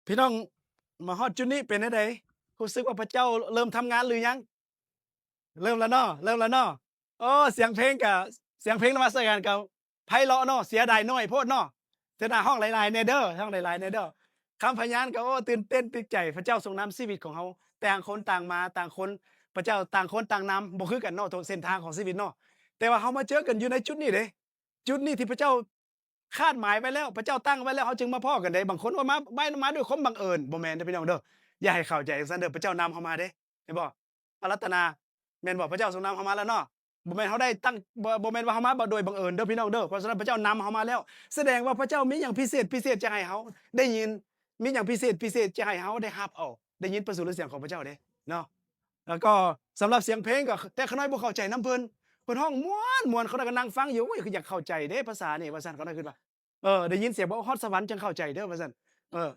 ພີ່ນ້ອງມາຮອດຈຸດນີ້ເປັນແນວໃດ? ຮູ້ສຶກວ່າພະເຈົ້າເລີ່ມທຳງານຫຼືຍັງ? ເລີ່ມແລ້ວເນາະ ເລີ່ມແລ້ວເນາະ. ໂອ້ ສຽງເພງກະ ສຽງເພງນະມັດສະການກະໄພເລາະເນາະ. ເສຍດາຍໜ້ອຍໂພດເນາະ. ເສຍດາຍ ຮ້ອງຫຼາຍໆແດ່ເດີ ຮ້ອງຫຼາຍໆແດ່ເດີ. ຄຳພະຍານກະ ໂອ້ ຕື່ນເຕັ້ນຕຶກໃຈ ພະເຈົ້າຊົງນຳຊີວິດຂອງເຮົາ. ຕ່າງຄົນຕ່າງມາ ຕ່າງຄົນ ພະເຈົ້າ ຕ່າງຄົນຕ່າງນຳ ບໍ່ຄືກັນເນາະ ໂຕເສັ້ນທາງຂອງຊີວິດເນາະ. ແຕ່ວ່າເຮົາມາເຈີກັນຢູ່ໃນຈຸດນີ້ເດ້ ຈຸດນີ້ທີ່ພະເຈົ້າຄາດໝາຍໄວ້ແລ້ວ ພະເຈົ້າຕັ້ງໄວ້ແລ້ວ ເຮົາຈຶ່ງມາພໍ້ກັນເດ້. ບາງຄົນວ່າມາ ມາ ມາດ້ວຍຄວາມບັງເອີນ ບໍ່ແມ່ນເດີພີ່ນ້ອງເດີ. ຢ່າໃຫ້ເຂົ້າໃຈຈັ່ງຊັ້ນເດີ. ພະເຈົ້ານຳເຮົາມາເດ້ ແມ່ນບໍ່? ອາລາທະນາ ແມ່ນບໍ່? ພະເຈົ້າຊົງນຳເຮົາມາແລ້ວເນາະ. ບໍ່ແມ່ນເຮົາໄດ້ຕັ້ງ ບໍ່ ບໍ່ແມ່ນວ່າເຮົາມາແບບໂດຍບັງເອີນເດີພີ່ນ້ອງເດີ. ເພາະສະນັ້ນພະເຈົ້ານຳເຮົາມາແລ້ວ ສະແດງວ່າພະເຈົ້າມີຫຍັງພິເສດ ພິເສດຈະໃຫ້ເຮົາໄດ້ຍິນ ມີຫຍັງພິເສດ ພິເສດຈະໃຫ້ເຮົາໄດ້ຮັບເອົາ ໄດ້ຍິນພະສຸລະສຽງຂອງພະເຈົ້າເດ້ເນາະ. ແລ້ວກໍສຳລັບສຽງເພງກໍ ແຕ່ຂ້ານ້ອຍບໍ່ເຂົ້າໃຈນຳເພິ່ນ ເພິ່ນຮ້ອງມ່ວນໆ ຂ້ານ້ອຍກໍນັ່ງຟັງຢູ່ ໂອ້ຍ ຄືຢາກເຂົ້າໃຈເດ້ພາສານີ້ວ່າຊັ້ນ ຂ້ານ້ອຍຄິດວ່າ ເອີ ໄດ້ຍິນສຽງບອກຮອດສະຫວັນຈັ່ງເຂົ້າໃຈເດີວ່າຊັ້ນ ເອີ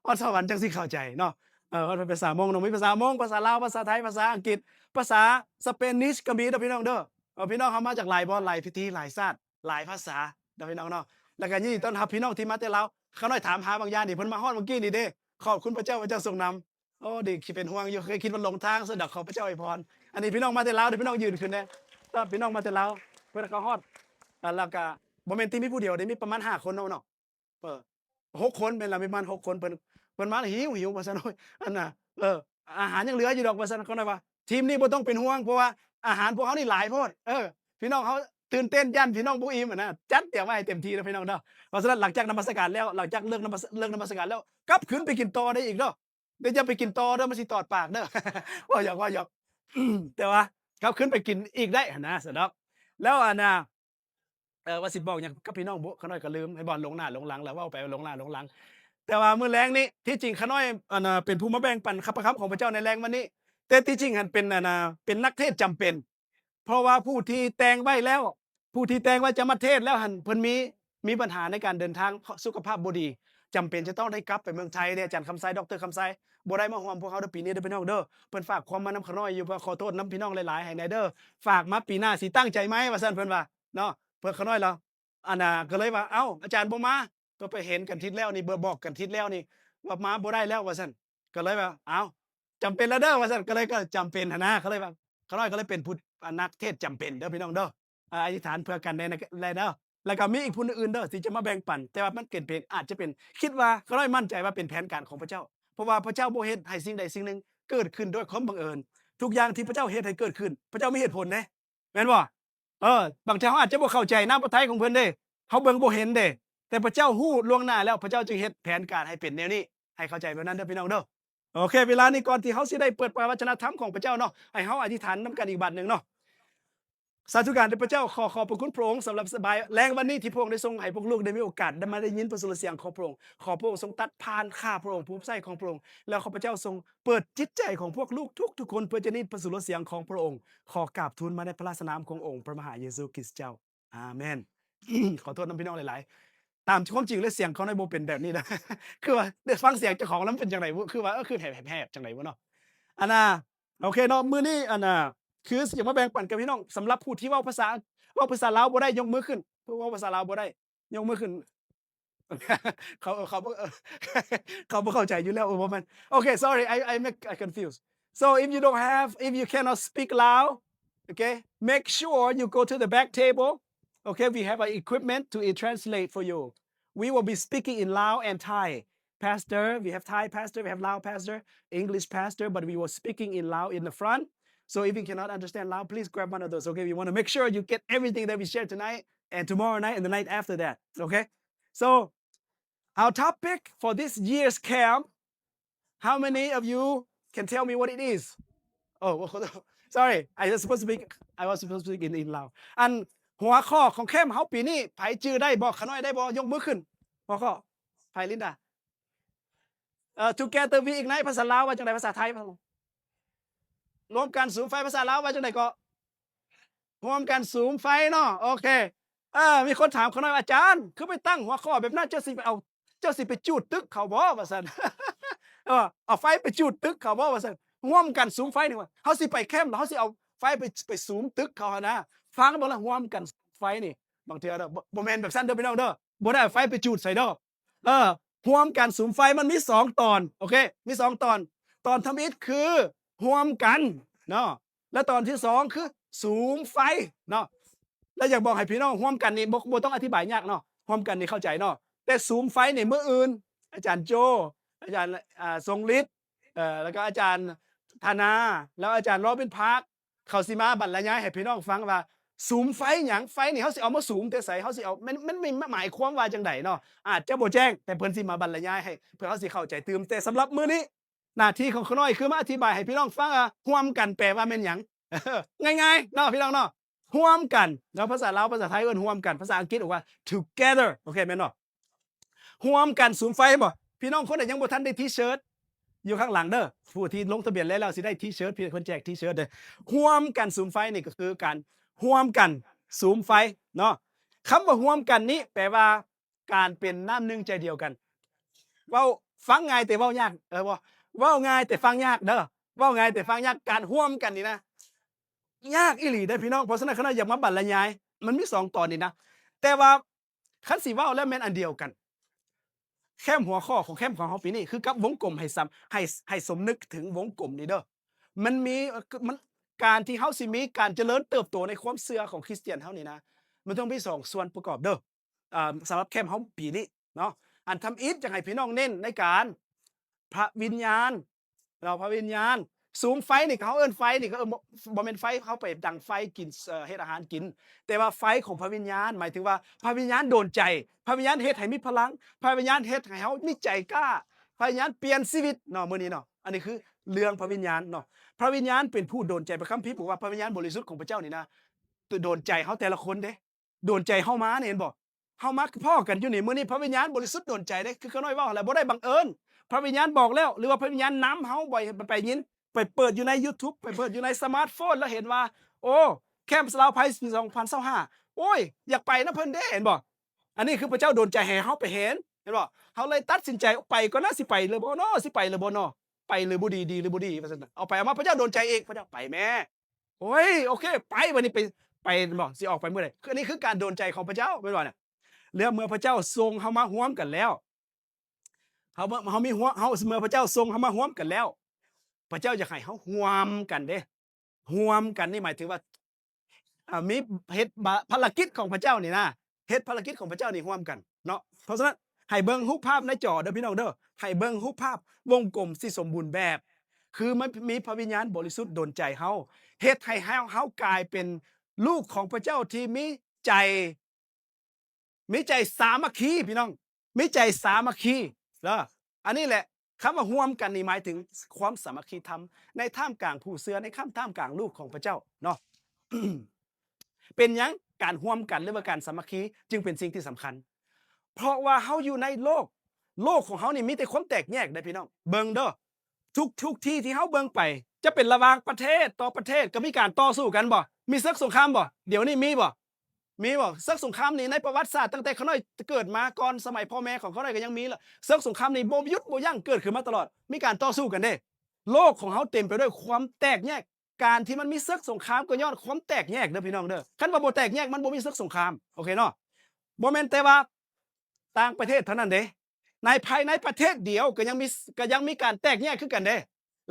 ຮອດສະຫວັນຈັ່ງຊິເຂົ້າໃຈເນາະ. ເອີ ເພາະເປັນພາສາມົ້ງເນາະ ມີພາສາມົ້ງ ພາສາລາວ ພາສາໄທ ພາສາອັງກິດ ພາສາສະເປນິດກໍມີເດີພີ່ນ້ອງເດີ. ເອີ ພີ່ນ້ອງເຮົາມາຈາກຫຼາຍບ່ອນ ຫຼາຍທິດ ຫຼາຍຊາດ ຫຼາຍພາສາເດີພີ່ນ້ອງເນາະ. ແລ້ວກໍຍິນດີຕ້ອນຮັບພີ່ນ້ອງທີ່ມາແຕ່ລາວ. ຂ້ານ້ອຍຖາມຫາບາງຢ່າງນີ້ ເພິ່ນມາຮອດມື້ກີ້ນີ້ເດ້. ຂອບຄຸນພະເຈົ້າ ພະເຈົ້າຊົງນຳ. ໂອ້ ດີ ຄິດເປັນຫ່ວງຢູ່ ເຄີຍຄິດວ່າຫຼົງທາງ ສະດອກ ຂໍພະເຈົ້າອວຍພອນ. ອັນນີ້ພີ່ນ້ອງມາແຕ່ລາວເດີ ພີ່ນ້ອງຢືນຂຶ້ນແດ່. ຖ້າພີ່ນ້ອງມາແຕ່ລາວ ເພິ່ນກໍຮອດ ແລ້ວກໍບໍ່ແມ່ນຕິມີຜູ້ດຽວເດ້ ມີປະມານຫ້າຄົນເນາະ ເນາະ. ເອີ ຫົກຄົນ ແມ່ນລະ ມີປະມານຫົກຄົນ. ເພິ່ນ ເພິ່ນມາແລ້ວ ຫິວໆ ວ່າຊັ້ນ. ໂອ້ຍ ອັນນ່າ ເອີ ອາຫານຍັງເຫຼືອຢູ່ດອກ ວ່າຊັ້ນ. ຂ້ານ້ອຍວ່າ ທີມນີ້ບໍ່ຕ້ອງເປັນຫ່ວງ ເພາະວ່າອາຫານພວກເຮົານີ້ຫຼາຍໂພດ. ເອີ ພີ່ນ້ອງເຮົາຕື່ນເຕັ້ນ ຢ້ານພີ່ນ້ອງບໍ່ອີ່ມ ອັນນ່າ ຈັດຕຽມໄວ້ໃຫ້ເຕັມທີ່ເດີພີ່ນ້ອງເດີ. ເພາະສະນັ້ນ ຫຼັງຈາກນະມັດສະການແລ້ວ ຫຼັງຈາກເລີກນະມັດ ເລີກນະມັດສະການແລ້ວ ກັບຄືນໄປກິນຕໍ່ໄດ້ອີກເນາະ. ດຽວຢ່າໄປກິນຕໍ່ເດີ ມັນຊິຕອດປາກເດີ. ເວົ້າຫຍອກ ເວົ້າຫຍອກ ແຕ່ວ່າກັບຄືນໄປກິນອີກໄດ້ຫັ້ນນະ ຊັ້ນດອກ. ແລ້ວອັນນ່າ ເອີ ວ່າຊິບອກຫຍັງກັບພີ່ນ້ອງບຸ ຂ້ານ້ອຍກໍລືມ ໃຫ້ບ່ອນຫຼົງໜ້າຫຼົງຫຼັງ ແລ້ວເວົ້າໄປຫຼົງໜ້າຫຼົງຫຼັງ. ແຕ່ວ່າມື້ແລງນີ້ ທີ່ຈິງຂ້ານ້ອຍ ອັນນ່າ ເປັນຜູ້ມາແບ່ງປັນພະຄຳຂອງພະເຈົ້າໃນແລງວັນນີ້ ແຕ່ທີ່ຈິງຫັ້ນເປັນ ອັນນ່າ ເປັນນັກເທດຈຳເປັນ ເພາະວ່າຜູ້ທີ່ແຕ່ງໄວ້ແລ້ວ ຜູ້ທີ່ແຕ່ງໄວ້ຈະມາເທດແລ້ວຫັ້ນ ເພິ່ນມີ ມີບັນຫາໃນການເດີນທາງ ເພາະສຸຂະພາບບໍ່ດີ ຈຳເປັນຈະຕ້ອງໄດ້ກັບໄປເມືອງໄທເດ້. ອາຈານຄຳໄຊ ດອກເຕີຄຳໄຊ ບໍ່ໄດ້ມາຮ່ວມພວກເຮົາໃນປີນີ້ເດີພີ່ນ້ອງເດີ. ເພິ່ນຝາກຄວາມມານຳຂ້ານ້ອຍຢູ່ ຂໍໂທດນຳພີ່ນ້ອງຫຼາຍໆໃຫ້ແດ່ເດີ. ຝາກມາປີໜ້າຊິຕັ້ງໃຈໃໝ່ ວ່າຊັ້ນ ເພິ່ນວ່າເນາະ. ເພິ່ນ ຂ້ານ້ອຍລະ ອັນນ່າ ກໍເລີຍວ່າ ເອົ້າ ອາຈານບໍ່ມາ ກໍໄປເຫັນກັນທິດແລ້ວນີ້ ບອກກັນທິດແລ້ວນີ້ ວ່າມາບໍ່ໄດ້ແລ້ວ ວ່າຊັ້ນ. ກໍເລີຍວ່າ ເອົ້າ ຈຳເປັນແລ້ວເດີ ວ່າຊັ້ນ. ກໍເລີຍ ກໍຈຳເປັນຫັ້ນນະ. ກໍເລີຍວ່າ ຂ້ານ້ອຍກໍເລີຍເປັນຜູ້ ອາ ນັກເທດຈຳເປັນເດີພີ່ນ້ອງເດີ. ອາ ອະທິຖານເພື່ອກັນແດ່ ແດ່ເດີ. ແລ້ວກໍມີອີກຜູ້ອື່ນເດີທີ່ຈະມາແບ່ງປັນ ແຕ່ວ່າມັນເປັນ ເປັນ ອາດຈະເປັນ ຄິດວ່າ ຂ້ານ້ອຍໝັ້ນໃຈວ່າເປັນແຜນການຂອງພະເຈົ້າ ເພາະວ່າພະເຈົ້າບໍ່ເຮັດໃຫ້ສິ່ງໃດສິ່ງໜຶ່ງເກີດຂຶ້ນດ້ວຍຄວາມບັງເອີນ. ທຸກຢ່າງທີ່ພະເຈົ້າເຮັດໃຫ້ເກີດຂຶ້ນ ພະເຈົ້າມີເຫດຜົນເດ້ ແມ່ນບໍ່? ເອີ ບາງເທື່ອເຮົາອາດຈະບໍ່ເຂົ້າໃຈນ້ຳພະໄທຂອງເພິ່ນເດ້ ເຮົາເບິ່ງບໍ່ເຫັນເດ້ ແຕ່ພະເຈົ້າຮູ້ລ່ວງໜ້າແລ້ວ ພະເຈົ້າຈຶ່ງເຮັດແຜນການໃຫ້ເປັນແນວນີ້ ໃຫ້ເຂົ້າໃຈແບບນັ້ນເດີພີ່ນ້ອງເດີ. ໂອເຄ ເວລານີ້ກ່ອນທີ່ເຮົາຊິໄດ້ເປີດປະວັດຈະນະທຳຂອງພະເຈົ້າເນາະ ໃຫ້ເຮົາອະທິຖານນຳກັນອີກບາດໜຶ່ງເນາະ. ສາທຸການເດີພະເຈົ້າ ຂໍຂອບພະຄຸນພະອົງສຳລັບສະບາຍແລງວັນນີ້ ທີ່ພະອົງໄດ້ຊົງໃຫ້ພວກລູກໄດ້ມີໂອກາດໄດ້ມາໄດ້ຍິນພະສຸລະສຽງຂອງພະອົງ. ຂໍພະອົງຊົງຕັດຜ່ານຂ້າພະອົງ ຜູ້ຮັບໃຊ້ຂອງພະອົງ ແລ້ວຂ້າພະເຈົ້າຊົງເປີດຈິດໃຈຂອງພວກລູກທຸກໆຄົນ ເພື່ອຈະໄດ້ຍິນພະສຸລະສຽງຂອງພະອົງ. ຂໍກາບທູນມາໃນພະລາຊະນາມຂອງອົງພະມະຫາເຢຊູຄຣິສເຈົ້າ. ອາເມນ. ຂໍໂທດນຳພີ່ນ້ອງຫຼາຍໆ ຕາມຄວາມຈິງແລ້ວສຽງຂ້ານ້ອຍບໍ່ເປັນແບບນີ້ນະ ຄືວ່າໄດ້ຟັງສຽງເຈົ້າຂອງແລ້ວມັນເປັນຈັ່ງໃດບຸ ຄືວ່າ ເອີ ຄືແຫບໆ ຈັ່ງໃດບຸເນາະ. ອັນນ່າ ໂອເຄເນາະ ມື້ນີ້ ອັນນ່າ ຄືຊິມາແບ່ງປັນກັບພີ່ນ້ອງ ສຳລັບຜູ້ທີ່ເວົ້າພາສາ ເວົ້າພາສາລາວບໍ່ໄດ້ ຍົກມືຂຶ້ນ. ຜູ້ເວົ້າພາສາລາວບໍ່ໄດ້ ຍົກມືຂຶ້ນ. ເຂົາ ເຂົາ ເຂົາບໍ່ເຂົ້າໃຈຢູ່ແລ້ວ ບໍ່ແມ່ນ. Okay, sorry, I, I make, I confused. So if you don't have, if you cannot speak Lao, okay, make sure you go to the back table. Okay, we have an equipment to translate for you. We will be speaking in Lao and Thai. Pastor, we have Thai pastor, we have Lao pastor, English pastor, but we were speaking in Lao in the front. So if you cannot understand Lao, please grab one of those. Okay, we want to make sure you get everything that we share tonight and tomorrow night and the night after that. Okay, so our topic for this year's camp, how many of you can tell me what it is? Oh, sorry, I was supposed to speak, I was supposed to speak in, in Lao. ອັນຫົວຂໍ້ຂອງແຄມເຮົາປີນີ້ ໃຜຈື່ໄດ້ບໍ່? ຂະນ້ອຍໄດ້ບໍ່? ຍົກມືຂຶ້ນ. ຫົວຂໍ້ ໃຜ ລິນດາ? ເອີ Together We Ignite ພາສາລາວວ່າຈັ່ງໃດ? ພາສາໄທ ລວມກັນສຸມໄຟ ພາສາລາວວ່າຈັ່ງໃດເກາະ? ຮ່ວມກັນສຸມໄຟເນາະ. ໂອເຄ ເອີ ມີຄົນຖາມຂ້ານ້ອຍວ່າ ອາຈານ ຄືໄປຕັ້ງຫົວຂໍ້ແບບນັ້ນ ເຈົ້າຊິໄປເອົາ ເຈົ້າຊິໄປຈູດຕຶກເຂົາບໍ່? ວ່າຊັ້ນ. ເອີ ເອົາໄຟໄປຈູດຕຶກເຂົາບໍ່? ວ່າຊັ້ນ. ຮ່ວມກັນສຸມໄຟນີ້ວ່າ ເຮົາຊິໄປແຄມ ແລ້ວເຮົາຊິເອົາໄຟໄປ ໄປສຸມຕຶກເຂົາຫັ້ນນະ. ຟັງເບິ່ງລະ ຮ່ວມກັນສຸມໄຟນີ້ ບາງເທື່ອເດີ ບໍ່ ບໍ່ແມ່ນແບບຊັ້ນເດີພີ່ນ້ອງເດີ. ບໍ່ໄດ້ເອົາໄຟໄປຈູດໃສ່ເດີ. ເອີ ຮ່ວມກັນສຸມໄຟມັນມີສອງຕອນ ໂອເຄ ມີສອງຕອນ. ຕອນທຳອິດຄືຮ່ວມກັນເນາະ ແລະຕອນທີສອງຄືສຸມໄຟເນາະ. ແລະຢາກບອກໃຫ້ພີ່ນ້ອງ ຮ່ວມກັນນີ້ບໍ່ ບໍ່ຕ້ອງອະທິບາຍຍາກເນາະ ຮ່ວມກັນນີ້ເຂົ້າໃຈເນາະ. ແຕ່ສຸມໄຟນີ້ມື້ອື່ນ ອາຈານໂຈ ອາຈານ ອ່າ ຊົງລິດ ເອີ ແລ້ວກໍອາຈານທານາ ແລ້ວອາຈານໂຣບິນພາກ ເຂົາຊິມາບັນລະຍາຍໃຫ້ພີ່ນ້ອງຟັງວ່າ ສຸມໄຟຫຍັງ? ໄຟນີ້ເຮົາຊິເອົາມາສຸມແຕ່ໃສ? ເຮົາຊິເອົາ ມັນ ມັນມີໝາຍຄວາມວ່າຈັ່ງໃດເນາະ? ອາດຈະບໍ່ແຈ້ງ ແຕ່ເພິ່ນຊິມາບັນລະຍາຍໃຫ້ ເພື່ອເຮົາຊິເຂົ້າໃຈຕື່ມ. ແຕ່ສຳລັບມື້ນີ້ ໜ້າທີ່ຂອງຂ້ານ້ອຍຄືມາອະທິບາຍໃຫ້ພີ່ນ້ອງຟັງວ່າ ຮ່ວມກັນແປວ່າແມ່ນຫຍັງ? ງ່າຍໆເນາະ ພີ່ນ້ອງເນາະ ຮ່ວມກັນເນາະ. ພາສາລາວ ພາສາໄທເອີ້ນຮ່ວມກັນ ພາສາອັງກິດເອີ້ນວ່າ together ໂອເຄ ແມ່ນບໍ່? ຮ່ວມກັນສຸມໄຟ ເຫັນບໍ່? ພີ່ນ້ອງຄົນໃດຍັງບໍ່ທັນໄດ້ທີເຊີດ ຢູ່ຂ້າງຫຼັງເດີ ຜູ້ທີ່ລົງທະບຽນແລ້ວ ແລ້ວຊິໄດ້ທີເຊີດ ເພິ່ນແຈກທີເຊີດເດີ. ຮ່ວມກັນສຸມໄຟນີ້ກໍຄືການຮ່ວມກັນສຸມໄຟເນາະ. ຄຳວ່າຮ່ວມກັນນີ້ແປວ່າການເປັນນ້ຳໜຶ່ງໃຈດຽວກັນ. ເວົ້າ ຟັງງ່າຍແຕ່ເວົ້າຍາກ ເອີ ບໍ່ ເວົ້າງ່າຍແຕ່ຟັງຍາກເດີ ເວົ້າງ່າຍແຕ່ຟັງຍາກ. ການຮ່ວມກັນນີ້ນະ ຍາກອີ່ຫຼີເດ້ພີ່ນ້ອງ. ເພາະສະນັ້ນ ຂ້ານ້ອຍຢາກມາບັນລະຍາຍ ມັນມີສອງຕອນນີ້ນະ ແຕ່ວ່າ ຄັນຊິເວົ້າແລ້ວແມ່ນອັນດຽວກັນ. ແຄມຫົວຂໍ້ຂອງແຄມຂອງເຮົາປີນີ້ ຄືກັບວົງກົມໃຫ້ສຳ ໃຫ້ ໃຫ້ສົມນຶກເຖິງວົງກົມນີ້ເດີ. ມັນມີ ມັນ ການທີ່ເຮົາຊິມີການຈະເລີນເຕີບໂຕໃນຄວາມເຊື່ອຂອງຄຣິສຕຽນເຮົານີ້ນະ ມັນຕ້ອງມີສອງສ່ວນປະກອບເດີ. ອ່າ ສຳລັບແຄມເຮົາປີນີ້ເນາະ ອັນທຳອິດຢາກໃຫ້ພີ່ນ້ອງເນັ້ນໃນການ ພະວິນຍານ ເນາະ ພະວິນຍານ. ສຸມໄຟນີ້ ເຮົາເອີ້ນໄຟນີ້ ກໍ ເອີ ບໍ່ ບໍ່ແມ່ນໄຟເຮົາໄປດັງໄຟກິນ ເອີ ເຮັດອາຫານກິນ ແຕ່ວ່າໄຟຂອງພະວິນຍານ ໝາຍເຖິງວ່າພະວິນຍານດົນໃຈ ພະວິນຍານເຮັດໃຫ້ມີພະລັງ ພະວິນຍານເຮັດໃຫ້ເຮົາມີໃຈກ້າ ພະວິນຍານປ່ຽນຊີວິດເນາະ ມື້ນີ້ເນາະ. ອັນນີ້ຄືເລື່ອງພະວິນຍານເນາະ. ພະວິນຍານເປັນຜູ້ດົນໃຈ ພະຄຳພີບອກວ່າພະວິນຍານບໍລິສຸດຂອງພະເຈົ້ານີ້ນະ ໂດນໃຈເຮົາແຕ່ລະຄົນເດ້ ໂດນໃຈເຮົາມານີ້ ເຫັນບໍ່? ເຮົາມາພໍ້ກັນຢູ່ນີ້ ມື້ນີ້ພະວິນຍານບໍລິສຸດໂດນໃຈເດ້ ຄືຂ້ານ້ອຍເວົ້າຫັ້ນແຫຼະ ບໍ່ໄດ້ບັງເອີນ. ພະວິນຍານບອກແລ້ວ ຫຼືວ່າພະວິນຍານນຳເຮົາ ບໍ່ໃຫ້ໄປຍິນ ໄປເປີດຢູ່ໃນຢູທູບ ໄປເປີດຢູ່ໃນສະມາດໂຟນ ແລ້ວເຫັນວ່າ ໂອ້ ແຄມສະລາວໄພປີສອງພັນຊາວຫ້າ ໂອ້ຍ ຢາກໄປນຳເພິ່ນເດ້ ເຫັນບໍ່? ອັນນີ້ຄືພະເຈົ້າດົນໃຈໃຫ້ເຮົາໄປເຫັນ ເຫັນບໍ່? ເຮົາເລີຍຕັດສິນໃຈ ໄປກ່ອນນະ ຊິໄປຫຼືບໍ່ນໍ ຊິໄປຫຼືບໍ່ນໍ ໄປຫຼືບໍ່ດີ ດີຫຼືບໍ່ດີ ວ່າຊັ້ນ. ເອົາໄປເອົາມາ ພະເຈົ້າດົນໃຈອີກ ພະເຈົ້າ ໄປແມ້ ໂອ້ຍ ໂອເຄ ໄປ ບັດນີ້ໄປ ໄປແມ່ນບໍ່? ຊິອອກໄປມື້ໃດ? ຄື ອັນນີ້ຄືການດົນໃຈຂອງພະເຈົ້າ ແມ່ນບໍ່ນະ? ແລ້ວເມື່ອພະເຈົ້າສົ່ງເຮົາມາຮ່ວມກັນແລ້ວ ເຮົາ ເຮົາມີ ເຮົາ ເມື່ອພະເຈົ້າສົ່ງເຮົາມາຮ່ວມກັນແລ້ວ ພະເຈົ້າຢາກໃຫ້ເຮົາຮ່ວມກັນເດ້. ຮ່ວມກັນນີ້ໝາຍເຖິງວ່າ ອ່າ ມີເຮັດບາ ພາລະກິດຂອງພະເຈົ້ານີ້ນະ ເຮັດພາລະກິດຂອງພະເຈົ້ານີ້ຮ່ວມກັນເນາະ. ເພາະສະນັ້ນ ໃຫ້ເບິ່ງຮູບພາບໃນຈໍເດີພີ່ນ້ອງເດີ ໃຫ້ເບິ່ງຮູບພາບວົງກົມທີ່ສົມບູນແບບ ຄືມັນມີພະວິນຍານບໍລິສຸດດົນໃຈເຮົາ ເຮັດໃຫ້ເຮົາ ເຮົາກາຍເປັນລູກຂອງພະເຈົ້າທີ່ມີໃຈ ມີໃຈສາມັກຄີພີ່ນ້ອງ ມີໃຈສາມັກຄີເດີ. ອັນນີ້ແຫຼະ ຄຳວ່າຮ່ວມກັນນີ້ໝາຍເຖິງຄວາມສາມັກຄີທຳໃນທ່າມກາງຜູ້ເຊື່ອ ໃນທ່າມ ທ່າມກາງລູກຂອງພະເຈົ້າເນາະ. ເປັນຫຍັງການຮ່ວມກັນ ຫຼືວ່າການສາມັກຄີຈຶ່ງເປັນສິ່ງທີ່ສຳຄັນ? ເພາະວ່າເຮົາຢູ່ໃນໂລກ ໂລກຂອງເຮົານີ້ມີແຕ່ຄວາມແຕກແຍກເດ້ພີ່ນ້ອງ. ເບິ່ງເດີ ທຸກ ທຸກທີ່ທີ່ເຮົາເບິ່ງໄປ ຈະເປັນລະຫວ່າງປະເທດຕໍ່ປະເທດ ກໍມີການຕໍ່ສູ້ກັນບໍ່? ມີເສິກສົງຄາມບໍ່? ດຽວນີ້ມີບໍ່? ມີບໍ່? ເສິກສົງຄາມນີ້ໃນປະຫວັດສາດ ຕັ້ງແຕ່ຂ້ານ້ອຍເກີດມາ ກ່ອນສະໄໝພໍ່ແມ່ຂອງຂ້ານ້ອຍກໍຍັງມີລະ. ເສິກສົງຄາມນີ້ບໍ່ຢຸດບໍ່ຢັ້ງ ເກີດຂຶ້ນມາຕະຫຼອດ ມີການຕໍ່ສູ້ກັນເດ້. ໂລກຂອງເຮົາເຕັມໄປດ້ວຍຄວາມແຕກແຍກ ການທີ່ມັນມີເສິກສົງຄາມກໍຍ້ອນຄວາມແຕກແຍກເດີພີ່ນ້ອງເດີ. ຄັນວ່າບໍ່ແຕກແຍກ ມັນບໍ່ມີເສິກສົງຄາມ ໂອເຄເນາະ. ບໍ່ແມ່ນແຕ່ວ່າຕ່າງປະເທດເທົ່ານັ້ນເດ້ ໃນພາຍໃນປະເທດດຽວກໍຍັງມີ ກໍຍັງມີການແຕກແຍກຄືກັນເດ້.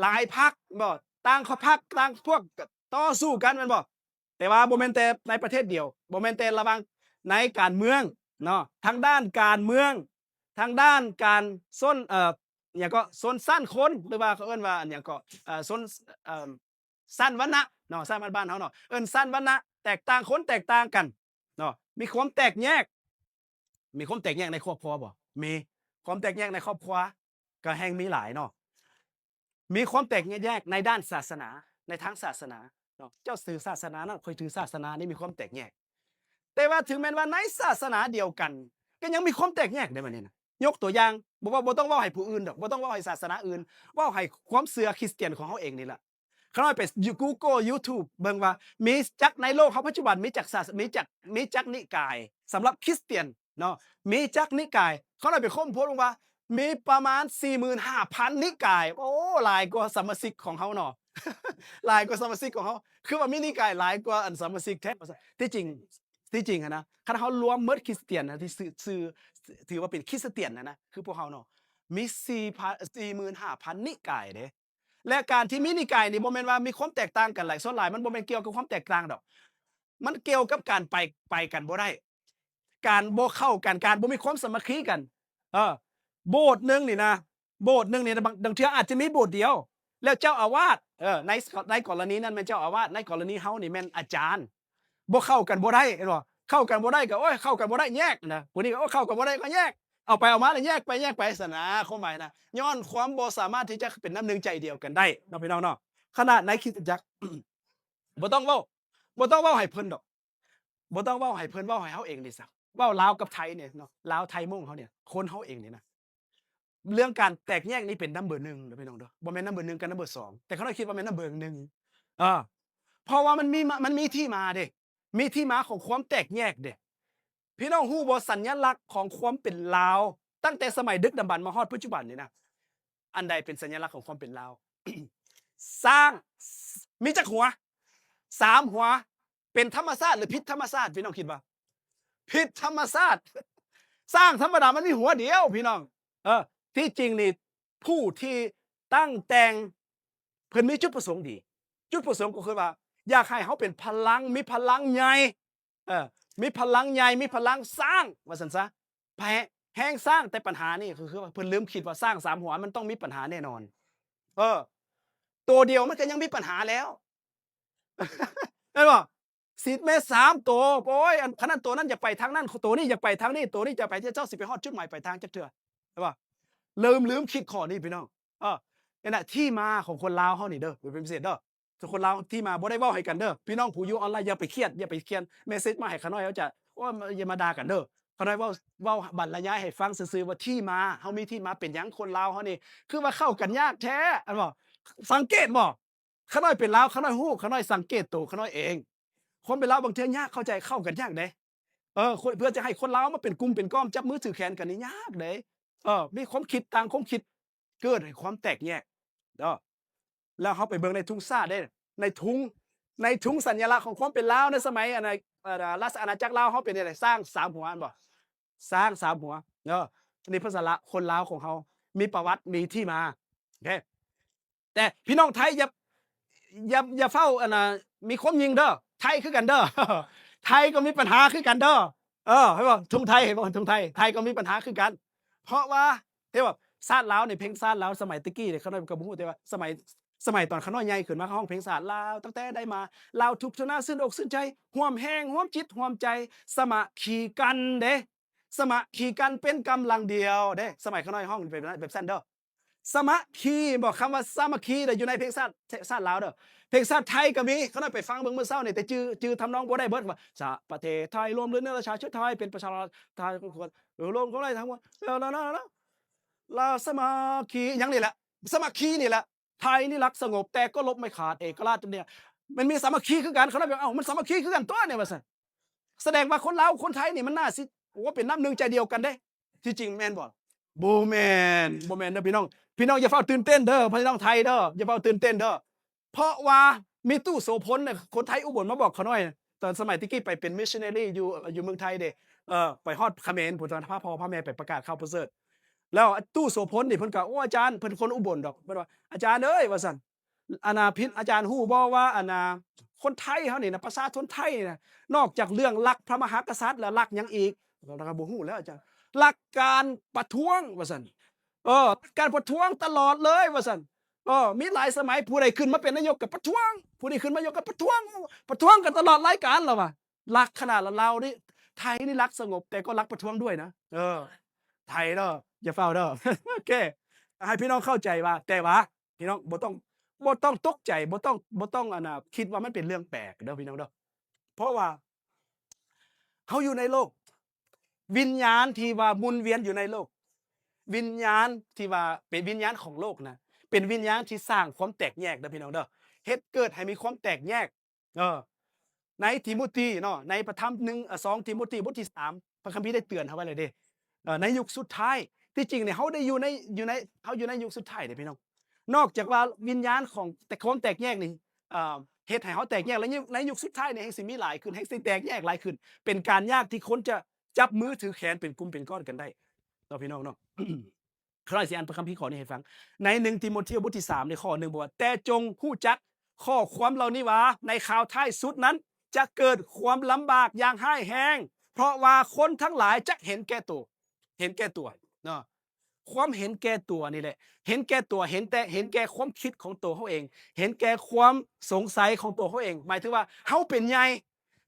ຫຼາຍພັກບໍ່ ຕ່າງພັກຕ່າງພວກກໍຕໍ່ສູ້ກັນແມ່ນບໍ່? ແຕ່ວ່າບໍ່ແມ່ນແຕ່ໃນປະເທດດຽວ ບໍ່ແມ່ນແຕ່ລະຫວ່າງໃນການເມືອງເນາະ ທາງດ້ານການເມືອງ ທາງດ້ານການຊົນ ເອີ ຫຍັງເກາະ ຊົນຊັ້ນຄົນ ຫຼືວ່າເຂົາເອີ້ນວ່າຫຍັງເກາະ ເອີ ຊົນ ເອີ ຊັ້ນວັນນະເນາະ ຊັ້ນວັນນະ ບ້ານເຮົາເນາະ ເອີ້ນຊັ້ນວັນນະ ແຕກຕ່າງຄົນແຕກຕ່າງກັນເນາະ. ມີຄວາມແຕກແຍກ ມີຄວາມແຕກແຍກໃນຄອບຄົວບໍ່? ມີ. ຄວາມແຕກແຍກໃນຄອບຄົວກໍແຮ່ງມີຫຼາຍເນາະ. ມີຄວາມແຕກແຍກໃນດ້ານສາສະໜາ ໃນທາງສາສະໜາເນາະ ເຈົ້າຖືສາສະໜານັ້ນ ຂ້ອຍຖືສາສະໜານີ້ ມີຄວາມແຕກແຍກ. ແຕ່ວ່າເຖິງແມ່ນວ່າໃນສາສະໜາດຽວກັນ ກໍຍັງມີຄວາມແຕກແຍກເດ້ບັດນີ້ນະ. ຍົກຕົວຢ່າງ ບໍ່ວ່າ ບໍ່ຕ້ອງເວົ້າໃຫ້ຜູ້ອື່ນດອກ ບໍ່ຕ້ອງເວົ້າໃຫ້ສາສະໜາອື່ນ ເວົ້າໃຫ້ຄວາມເຊື່ອຄຣິສຕຽນຂອງເຮົາເອງນີ້ລະ. ຂ້ານ້ອຍໄປ Google YouTube ເບິ່ງວ່າມີຈັກໃນໂລກເຮົາປັດຈຸບັນ ມີຈັກສາ ມີຈັກ ມີຈັກນິກາຍ ສຳລັບຄຣິສຕຽນເນາະ ມີຈັກນິກາຍ. ຂ້ານ້ອຍໄປຄົ້ນພົບເບິ່ງວ່າມີປະມານສີ່ໝື່ນຫ້າພັນນິກາຍ. ໂອ້ ຫຼາຍກວ່າສະມາຊິກຂອງເຮົາເນາະ ຫຼາຍກວ່າສະມາຊິກຂອງເຮົາ ຄືວ່າມີນິກາຍຫຼາຍກວ່າອັນສະມາຊິກແທ້. ທີ່ຈິງ ທີ່ຈິງຫັ້ນນະ ຄັນເຮົາລວມໝົດຄຣິສຕຽນນະ ທີ່ຊື່ ຊື່ ຖືວ່າເປັນຄຣິສຕຽນນະນະ ຄືພວກເຮົາເນາະ ມີສີ່ພັນ ສີ່ໝື່ນຫ້າພັນນິກາຍເດ້. ແລະ ການທີ່ມີນິກາຍນີ້ບໍ່ແມ່ນວ່າມີຄວາມແຕກຕ່າງກັນຫຼາຍ, ສ່ວນຫຼາຍມັນບໍ່ແມ່ນກ່ຽວກັບຄວາມແຕກຕ່າງດອກ, ມັນກ່ຽວກັບການໄປ ໄປກັນບໍ່ໄດ້, ການບໍ່ເຂົ້າກັນ, ການບໍ່ມີຄວາມສາມັກຄີກັນ. ເອີ ໂບດໜຶ່ງນີ້ນະ ໂບດໜຶ່ງນີ້ນະ ບາງ ບາງເທື່ອອາດຈະມີໂບດດຽວ ແລ້ວເຈົ້າອາວາດ ເອີ ໃນ ໃນກໍລະນີນັ້ນແມ່ນເຈົ້າອາວາດ, ໃນກໍລະນີເຮົານີ້ແມ່ນອາຈານ. ບໍ່ເຂົ້າກັນບໍ່ໄດ້ ເຫັນບໍ່? ເຂົ້າກັນບໍ່ໄດ້ກໍ ໂອ້ຍ ເຂົ້າກັນບໍ່ໄດ້ ແຍກນະ. ຜູ້ນີ້ກໍ ໂອ້ຍ ເຂົ້າກັນບໍ່ໄດ້ ກໍແຍກ, ເອົາໄປເອົາມາແລ້ວແຍກໄປແຍກໄປຊັ້ນນະ ຄວາມໝາຍນະ. ຍ້ອນຄວາມບໍ່ສາມາດທີ່ຈະເປັນນ້ຳໜຶ່ງໃຈດຽວກັນໄດ້ເນາະ ພີ່ນ້ອງເນາະ. ຂະໜາດໃນຄຣິສຕະຈັກ ບໍ່ຕ້ອງເວົ້າ ບໍ່ຕ້ອງເວົ້າໃຫ້ເພິ່ນດອກ, ບໍ່ຕ້ອງເວົ້າໃຫ້ເພິ່ນ, ເວົ້າໃຫ້ເຮົາເອງນີ້ຊະ. ເວົ້າລາວກັບໄທນີ້ເນາະ, ລາວໄທມົ້ງເຮົານີ້ ຄົນເຮົາເອງນີ້ນະ. ເລື່ອງການແຕກແຍກນີ້ເປັນນຳເບີໜຶ່ງເດີພີ່ນ້ອງເດີ, ບໍ່ແມ່ນນຳເບີໜຶ່ງກັບນຳເບີສອງ, ແຕ່ຂ້ານ້ອຍຄິດວ່າແມ່ນນຳເບີໜຶ່ງ. ເອີ ເພາະວ່າມັນມີມາ ມັນມີທີ່ມາເດ້, ມີທີ່ມາຂອງຄວາມແຕກແຍກເດ້. ພີ່ນ້ອງຮູ້ບໍ່ ສັນຍະລັກຂອງຄວາມເປັນລາວ ຕັ້ງແຕ່ສະໄໝດຶກດຳບັນມາຮອດປັດຈຸບັນນີ້ນະ, ອັນໃດເປັນສັນຍະລັກຂອງຄວາມເປັນລາວ? ຊ້າງ ມີຈັກຫົວ? ສາມຫົວ. ເປັນທຳມະຊາດ ຫຼື ຜິດທຳມະຊາດ? ພີ່ນ້ອງຄິດວ່າຜິດທຳມະຊາດ. ຊ້າງທຳມະດາມັນມີຫົວດຽວ ພີ່ນ້ອງ. ເອີ ທີ່ຈິງນີ້ ຜູ້ທີ່ຕັ້ງແຕ່ງ ເພິ່ນມີຈຸດປະສົງດີ, ຈຸດປະສົງກໍຄືວ່າ ຢາກໃຫ້ເຮົາເປັນພະລັງ ມີພະລັງໃຫຍ່ ເອີ ມີພະລັງໃຫຍ່ ມີພະລັງສ້າງ ວ່າຊັ້ນຊະ. ແຮງສ້າງແຕ່ປັນຫານີ້ ກໍຄືວ່າເພິ່ນລືມຄິດວ່າຊ້າງສາມຫົວມັນຕ້ອງມີປັນຫາແນ່ນອນ. ເອີ ໂຕດຽວມັນກໍຍັງມີປັນຫາແລ້ວ ແມ່ນບໍ່? ສິດແມ່ສາມໂຕ ໂອ້ຍ ອັນ ຄັນນັ້ນໂຕນັ້ນຢາກໄປທາງນັ້ນ ໂຕນີ້ຢາກໄປທາງນີ້ ໂຕນີ້ຈະໄປ ເຈົ້າຊິໄປຮອດຈຸດໝາຍປາຍທາງຈັກເທື່ອ ແມ່ນບໍ່? ເລີ່ມລືມຄິດຂໍ້ນີ້ ພີ່ນ້ອງ. ເອີ ນັ້ນນະ ທີ່ມາຂອງຄົນລາວເຮົານີ້ເດີ ເປັນພິເສດເດີ. ທຸກຄົນລາວທີ່ມາບໍ່ໄດ້ເວົ້າໃຫ້ກັນເດີ ພີ່ນ້ອງຜູ້ຢູ່ອອນລາຍ ຢ່າໄປຄຽດ ຢ່າໄປຂຽນເມສເຊດມາໃຫ້ຂ້ານ້ອຍ ເຮົາຈະ ໂອ້ຍ ຢ່າມາດ່າກັນເດີ. ຂ້ານ້ອຍເວົ້າ ເວົ້າບັນລະຍາຍໃຫ້ຟັງຊື່ໆ ວ່າທີ່ມາ ເຮົາມີທີ່ມາເປັນຫຍັງ ຄົນລາວເຮົານີ້ ຄືວ່າເຂົ້າກັນຍາກແທ້ ອັນບໍ່ ສັງເກດບໍ່? ຂ້ານ້ອຍເປັນລາວ ຂ້ານ້ອຍຮູ້ ຂ້ານ້ອຍສັງເກດໂຕຂ້ານ້ອຍເອງ. ຄົນເປັນລາວບາງເທື່ອຍາກເຂົ້າໃຈ ເຂົ້າກັນຍາກເດ້. ເອີ ຄົນ ເພື່ອຈະໃຫ້ຄົນລາວມາເປັນກຸ່ມເປັນກ້ອມ ຈັບມືຖືແຂນກັນນີ້ຍາກເດ້. ເອີ ມີຄວາມຄິດ ຕ່າງຄວາມຄິດ ເກີດໃຫ້ຄວາມແຕກແຍກເນາະ. ແລ້ວເຮົາໄປເບິ່ງໃນທຸງຊາດເດ້ ໃນທຸງ ໃນທຸງສັນຍະລັກຂອງຄວາມເປັນລາວໃນສະໄໝ ອັນ ອາ ລາຊະອານາຈັກລາວເຮົາເປັນຈັ່ງໃດ? ຊ້າງສາມຫົວ ແມ່ນບໍ່? ຊ້າງສາມຫົວເນາະ. ອັນນີ້ເປັນສາລະ ຄົນລາວຂອງເຮົາມີປະຫວັດ ມີທີ່ມາ. ໂອເຄ ແຕ່ພີ່ນ້ອງໄທຢ່າ ຢ່າ ຢ່າເຝົ້າ ອັນນ່າ ມີຄວາມຍິ່ງເດີ ໄທຄືກັນເດີ ໄທກໍມີບັນຫາຄືກັນເດີ. ເອີ ເຫັນບໍ່? ທຸງໄທ ເຫັນບໍ່? ທຸງໄທ ໄທກໍມີບັນຫາຄືກັນ ເພາະວ່າ ເຫັນບໍ່? ຊາດລາວນີ້ ເພງຊາດລາວສະໄໝແຕ່ກີ້ນີ້ ຂ້ານ້ອຍກໍບໍ່ຮູ້ ແຕ່ວ່າສະໄໝ ສະໄໝຕອນຂ້ານ້ອຍໃຫຍ່ຂຶ້ນມາ ຮ້ອງເພງຊາດລາວ ຕັ້ງແຕ່ໄດ້ມາ ລາວທຸກຊະນະ ຊື່ນອົກຊື່ນໃຈ ຮ່ວມແຮງ ຮ່ວມຈິດ ຮ່ວມໃຈ ສາມັກຄີກັນເດ້ ສາມັກຄີກັນເປັນກຳລັງດຽວເດ້. ສະໄໝຂ້ານ້ອຍຮ້ອງແບບ ແບບຊັ້ນເດີ. ສາມັກຄີ ບໍ່ ຄຳວ່າສາມັກຄີເດີ ຢູ່ໃນເພງຊາດ ຊາດລາວເດີ. ເພງຊາດໄທກໍມີ ຂ້ານ້ອຍໄປຟັງເບິ່ງມື້ເຊົ້ານີ້ ແຕ່ຈື່ ຈື່ທຳນອງບໍ່ໄດ້ເບິດ ວ່າ ສະ ປະເທດໄທລວມ ຫຼື ເນື້ອລາຊາເຊື້ອໄທ ເປັນປະຊາລັດ ໄທ ລວມ ຂອງໄດ້ທັງໝົດ ລາວສາມັກຄີ ຫຍັງນີ້ແຫຼະ ສາມັກຄີນີ້ແຫຼະ. ໄທນີ້ລັກສະຫງົບ ແຕ່ກໍລົບໄມ່ຂາດ ເອກະລາດ ຕົວນີ້ມັນມີສາມັກຄີຄືກັນ. ຂ້ານ້ອຍແບບ ເອົ້າ ມັນສາມັກຄີຄືກັນຕົວະນີ້ ວ່າຊັ້ນ. ສະແດງວ່າຄົນລາວຄົນໄທນີ້ມັນໜ້າຊິ ໂອ້ ເປັນນ້ຳໜຶ່ງໃຈດຽວກັນເດ້. ທີ່ຈິງແມ່ນບໍ່? ບໍ່ແມ່ນ ບໍ່ແມ່ນເດີພີ່ນ້ອງ. ພີ່ນ້ອງຢ່າຟ້າວຕື່ນເຕັ້ນເດີ ພີ່ນ້ອງໄທເດີ ຢ່າຟ້າວຕື່ນເຕັ້ນເດີ. ເພາະວ່າມີຕູ້ໂສພົນນະ ຄົນໄທອຸບົນມາບອກຂ້ານ້ອຍ ຕອນສະໄໝແຕ່ກີ້ໄປເປັນມິສຊິນາຣີຢູ່ ຢູ່ເມືອງໄທເດ້ ເອີ ໄປຮອດຂະເໝນພຸ້ນ ພາພໍ່ພາແມ່ໄປປະກາດຂ່າວປະເສີດ. ແລ້ວຕູ້ໂສພົນນີ້ເພິ່ນກໍ ໂອ້ ອາຈານ ເພິ່ນຄົນອຸບົນດອກ ເພິ່ນວ່າ ອາຈານເອີຍ ວ່າຊັ້ນ ອັນນ່າ ພິ ອາຈານຮູ້ບໍ່ວ່າ ອັນນ່າ ຄົນໄທເຮົານີ້ນະ ປະຊາຊົນໄທນີ້ນະ ນອກຈາກເລື່ອງລັກພະມະຫາກະສັດແລ້ວ ລັກຫຍັງອີກ? ຂ້າກໍບໍ່ຮູ້ແລ້ວອາຈານ. ລັກການປະທ້ວງ ວ່າຊັ້ນ. ເອີ ການປະທ້ວງຕະຫຼອດເລີຍ ວ່າຊັ້ນ. ເອີ ມີຫຼາຍສະໄໝ ຜູ້ໃດຂຶ້ນມາເປັນນາຍົກກໍປະທ້ວງ ຜູ້ນີ້ຂຶ້ນມາຍົກກໍປະທ້ວງ ປະທ້ວງກັນຕະຫຼອດລາຍການ ລາວວ່າ. ລັກຂະໜາດລາວນີ້ ໄທນີ້ລັກສະຫງົບ ແຕ່ກໍລັກປະທ້ວງດ້ວຍນະ. ເອີ ໄທເດີ ຢ່າຟ້າວເດີ. ໂອເຄ ໃຫ້ພີ່ນ້ອງເຂົ້າໃຈວ່າ ແຕ່ວ່າ ພີ່ນ້ອງບໍ່ຕ້ອງ ບໍ່ຕ້ອງຕົກໃຈ ບໍ່ຕ້ອງ ບໍ່ຕ້ອງ ອັນນ່າ ຄິດວ່າມັນເປັນເລື່ອງແປກເດີພີ່ນ້ອງເດີ. ເພາະວ່າເຮົາຢູ່ໃນໂລກ ວິນຍານທີ່ວ່າໝູນວຽນຢູ່ໃນໂລກ ວິນຍານທີ່ວ່າເປັນວິນຍານຂອງໂລກນະ ເປັນວິນຍານທີ່ສ້າງຄວາມແຕກແຍກເດີພີ່ນ້ອງເດີ. ເຮັດເກີດໃຫ້ມີຄວາມແຕກແຍກ. ເອີ ໃນທີໂມທີເນາະ ໃນພະທຳໜຶ່ງ ເອີ ສອງທີໂມທີບົດທີສາມ ພະຄຳພີໄດ້ເຕືອນເຮົາໄວ້ແລ້ວເດ້. ເອີ ໃນຍຸກສຸດທ້າຍ ທີ່ຈິງນີ້ເຮົາໄດ້ຢູ່ໃນ ຢູ່ໃນ ເຮົາຢູ່ໃນຍຸກສຸດທ້າຍເດ້ພີ່ນ້ອງ. ນອກຈາກວ່າວິນຍານຂອງ ແຕ່ ຄວາມແຕກແຍກນີ້ ເອີ ເຮັດໃຫ້ເຮົາແຕກແຍກ ແລະ ໃນ ໃນຍຸກສຸດທ້າຍນີ້ແຮ່ງຊິມີຫຼາຍຂຶ້ນ ແຮ່ງຊິແຕກແຍກຫຼາຍຂຶ້ນ ເປັນການຍາກທີ່ຄົນຈະ ຈັບມືຖືແຂນເປັນກຸ່ມເປັນກ້ອນກັນໄດ້ເນາະ ພີ່ນ້ອງເນາະ. ຂ້ານ້ອຍຊິອ່ານພະຄຳພີຂໍ້ນີ້ໃຫ້ຟັງ ໃນໜຶ່ງຕີໂມທຽວບົດທີສາມ ໃນຂໍ້ໜຶ່ງ ບອກວ່າ ແຕ່ຈົ່ງຮູ້ຈັກຂໍ້ຄວາມເຫຼົ່ານີ້ວ່າ ໃນຄາວທ້າຍສຸດນັ້ນ ຈະເກີດຄວາມລຳບາກຢ່າງຮ້າຍແຮງ ເພາະວ່າຄົນທັງຫຼາຍຈະເຫັນແກ່ໂຕ ເຫັນແກ່ຕົວເນາະ. ຄວາມເຫັນແກ່ຕົວນີ້ແຫຼະ ເຫັນແກ່ຕົວ ເຫັນແຕ່ ເຫັນແກ່ຄວາມຄິດຂອງໂຕເຮົາເອງ ເຫັນແກ່ຄວາມສົງໄສຂອງໂຕເຮົາເອງ ໝາຍເຖິງວ່າເຮົາເປັນໃຫຍ່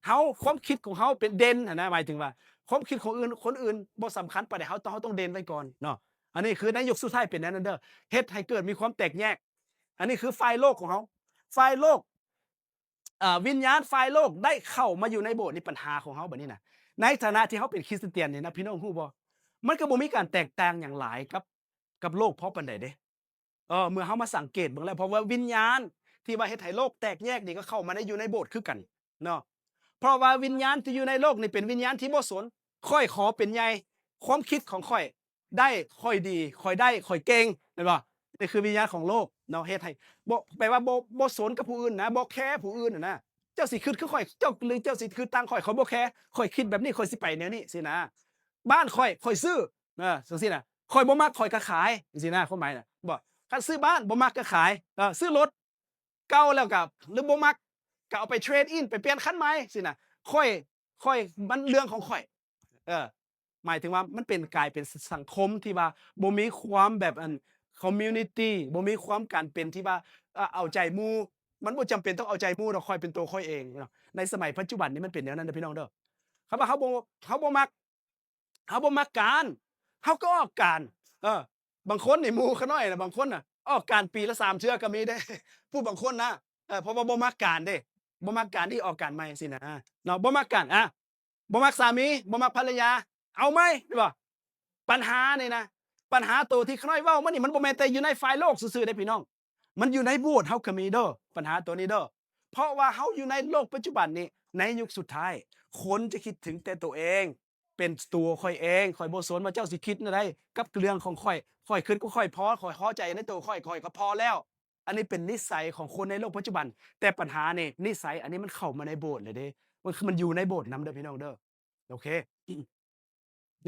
ເຮົາ ຄວາມຄິດຂອງເຮົາເປັນເດັ່ນຫັ້ນນະ ໝາຍເຖິງວ່າຄວາມຄິດຂອງອື່ນ ຄົນອື່ນບໍ່ສຳຄັນປານໃດ ເຮົາຕ້ອງ ເຮົາຕ້ອງເດັ່ນໄວ້ກ່ອນເນາະ. ອັນນີ້ຄືໃນຍຸກສຸດທ້າຍເປັນແນວນັ້ນເດີ ເຮັດໃຫ້ເກີດມີຄວາມແຕກແຍກ. ອັນນີ້ຄືຝ່າຍໂລກຂອງເຮົາ ຝ່າຍໂລກ ອ່າ ວິນຍານຝ່າຍໂລກໄດ້ເຂົ້າມາຢູ່ໃນໂບດນີ້ ປັນຫາຂອງເຮົາບັດນີ້ນະ ໃນຖານະທີ່ເຮົາເປັນຄຣິສຕຽນນີ້ນະ ພີ່ນ້ອງຮູ້ບໍ່ ມັນກໍບໍ່ມີການແຕກຕ່າງຫຍັງຫຼາຍກັບ ກັບໂລກພໍປານໃດເດ້. ເອີ ເມື່ອເຮົາມາສັງເກດເບິ່ງແລ້ວ ເພາະວ່າວິນຍານທີ່ວ່າເຮັດໃຫ້ໂລກແຕກແຍກນີ້ກໍເຂົ້າມາໃນ ຢູ່ໃນໂບດຄືກັນເນາະ. ເພາະວ່າວິນຍານທີ່ຢູ່ໃນໂລກນີ້ເປັນວິນຍານທີ່ບໍ່ສົນ ຂ້ອຍຂໍເປັນໃຫຍ່ ຄວາມຄິດຂອງຂ້ອຍ ໄດ້ ຂ້ອຍດີ ຂ້ອຍໄດ້ ຂ້ອຍເກັ່ງ ແມ່ນບໍ່? ນີ້ຄືວິນຍານຂອງໂລກເນາະ ເຮັດໃຫ້ບໍ່ ແປວ່າບໍ່ ບໍ່ສົນກັບຜູ້ອື່ນນະ ບໍ່ແຄຜູ້ອື່ນນະ. ເຈົ້າຊິຄິດຄືຂ້ອຍ ເຈົ້າ ຫຼືເຈົ້າຊິຄິດຕ່າງຂ້ອຍ ຂ້ອຍບໍ່ແຄ ຂ້ອຍຄິດແບບນີ້ ຂ້ອຍຊິໄປແນວນີ້ ຊີ້ນະ. ບ້ານຂ້ອຍ ຂ້ອຍຊື້ ເອີ ຈັ່ງຊີ້ນະ ຂ້ອຍບໍ່ມັກ ຂ້ອຍກໍຂາຍ ຈັ່ງຊີ້ນະ ຄວາມໝາຍນະ ບໍ່ ຄັນຊື້ບ້ານ ບໍ່ມັກກໍຂາຍ ເອີ ຊື້ລົດ ເກົ່າແລ້ວກໍ ຫຼືບໍ່ມັກ ກໍເອົາໄປເທຣດອິນ ໄປປ່ຽນຄັນໃໝ່ຊີ້ນະ ຂ້ອຍ ຂ້ອຍ ມັນເລື່ອງຂອງຂ້ອຍ ເອີ ໝາຍເຖິງວ່າມັນເປັນ ກາຍເປັນ ສ- ສັງຄົມທີ່ວ່າບໍ່ມີຄວາມແບບ ອັນ ຄອມມູນິຕີ ບໍ່ມີຄວາມການເປັນທີ່ວ່າ ເອົາ ເອົາໃຈໝູ່ ມັນບໍ່ຈຳເປັນຕ້ອງເອົາໃຈໝູ່ດອກ ຂ້ອຍເປັນໂຕຂ້ອຍເອງເນາະ. ໃນສະໄໝປັດຈຸບັນນີ້ມັນເປັນແນວນັ້ນເດີພີ່ນ້ອງເດີ ຄັນວ່າເຮົາບໍ່ ເຮົາບໍ່ມັກ ເຮົາບໍ່ມັກການ ເຮົາກໍອອກການ ເອີ ບາງຄົນນີ້ ໝູ່ຂ້ານ້ອຍນະ ບາງຄົນນະ ອອກການປີລະສາມເທື່ອກໍມີເດ້ ຜູ້ບາງຄົນນະ ເອີ ເພາະວ່າບໍ່ມັກການເດ້ ບໍ່ມັກການທີ່ອອກການໃໝ່ຊີ້ນະເນາະ ບໍ່ມັກການ ອາ ບໍ່ມັກສາມີ ບໍ່ມັກພັນລະຍາ ເອົາໃໝ່ ແມ່ນບໍ່? ບັນຫານີ້ນະ ບັນຫາໂຕທີ່ຂ້ານ້ອຍເວົ້າມານີ້ ມັນບໍ່ແມ່ນແຕ່ຢູ່ໃນຝ່າຍໂລກຊື່ໆເດ້ພີ່ນ້ອງ ມັນຢູ່ໃນໂບດເຮົາກໍມີເດີ ບັນຫາໂຕນີ້ເດີ. ເພາະວ່າເຮົາຢູ່ໃນໂລກປັດຈຸບັນນີ້ ໃນຍຸກສຸດທ້າຍ ຄົນຈະຄິດເຖິງແຕ່ໂຕເອງ ເປັນຕົວຂ້ອຍເອງ ຂ້ອຍບໍ່ສົນວ່າເຈົ້າຊິຄິດແນວໃດກັບເລື່ອງຂອງຂ້ອຍ ຂ້ອຍຄິດຂອງຂ້ອຍພໍ ຂ້ອຍພໍໃຈໃນໂຕຂ້ອຍ ຂ້ອຍກໍພໍແລ້ວ. ອັນນີ້ເປັນນິໄສຂອງຄົນໃນໂລກປັດຈຸບັນ ແຕ່ບັນຫານີ້ ນິໄສອັນນີ້ມັນເຂົ້າມາໃນໂບດເລີຍເດ້ ມັນ ມັນຢູ່ໃນໂບດນຳເດີພີ່ນ້ອງເດີ. ໂອເຄ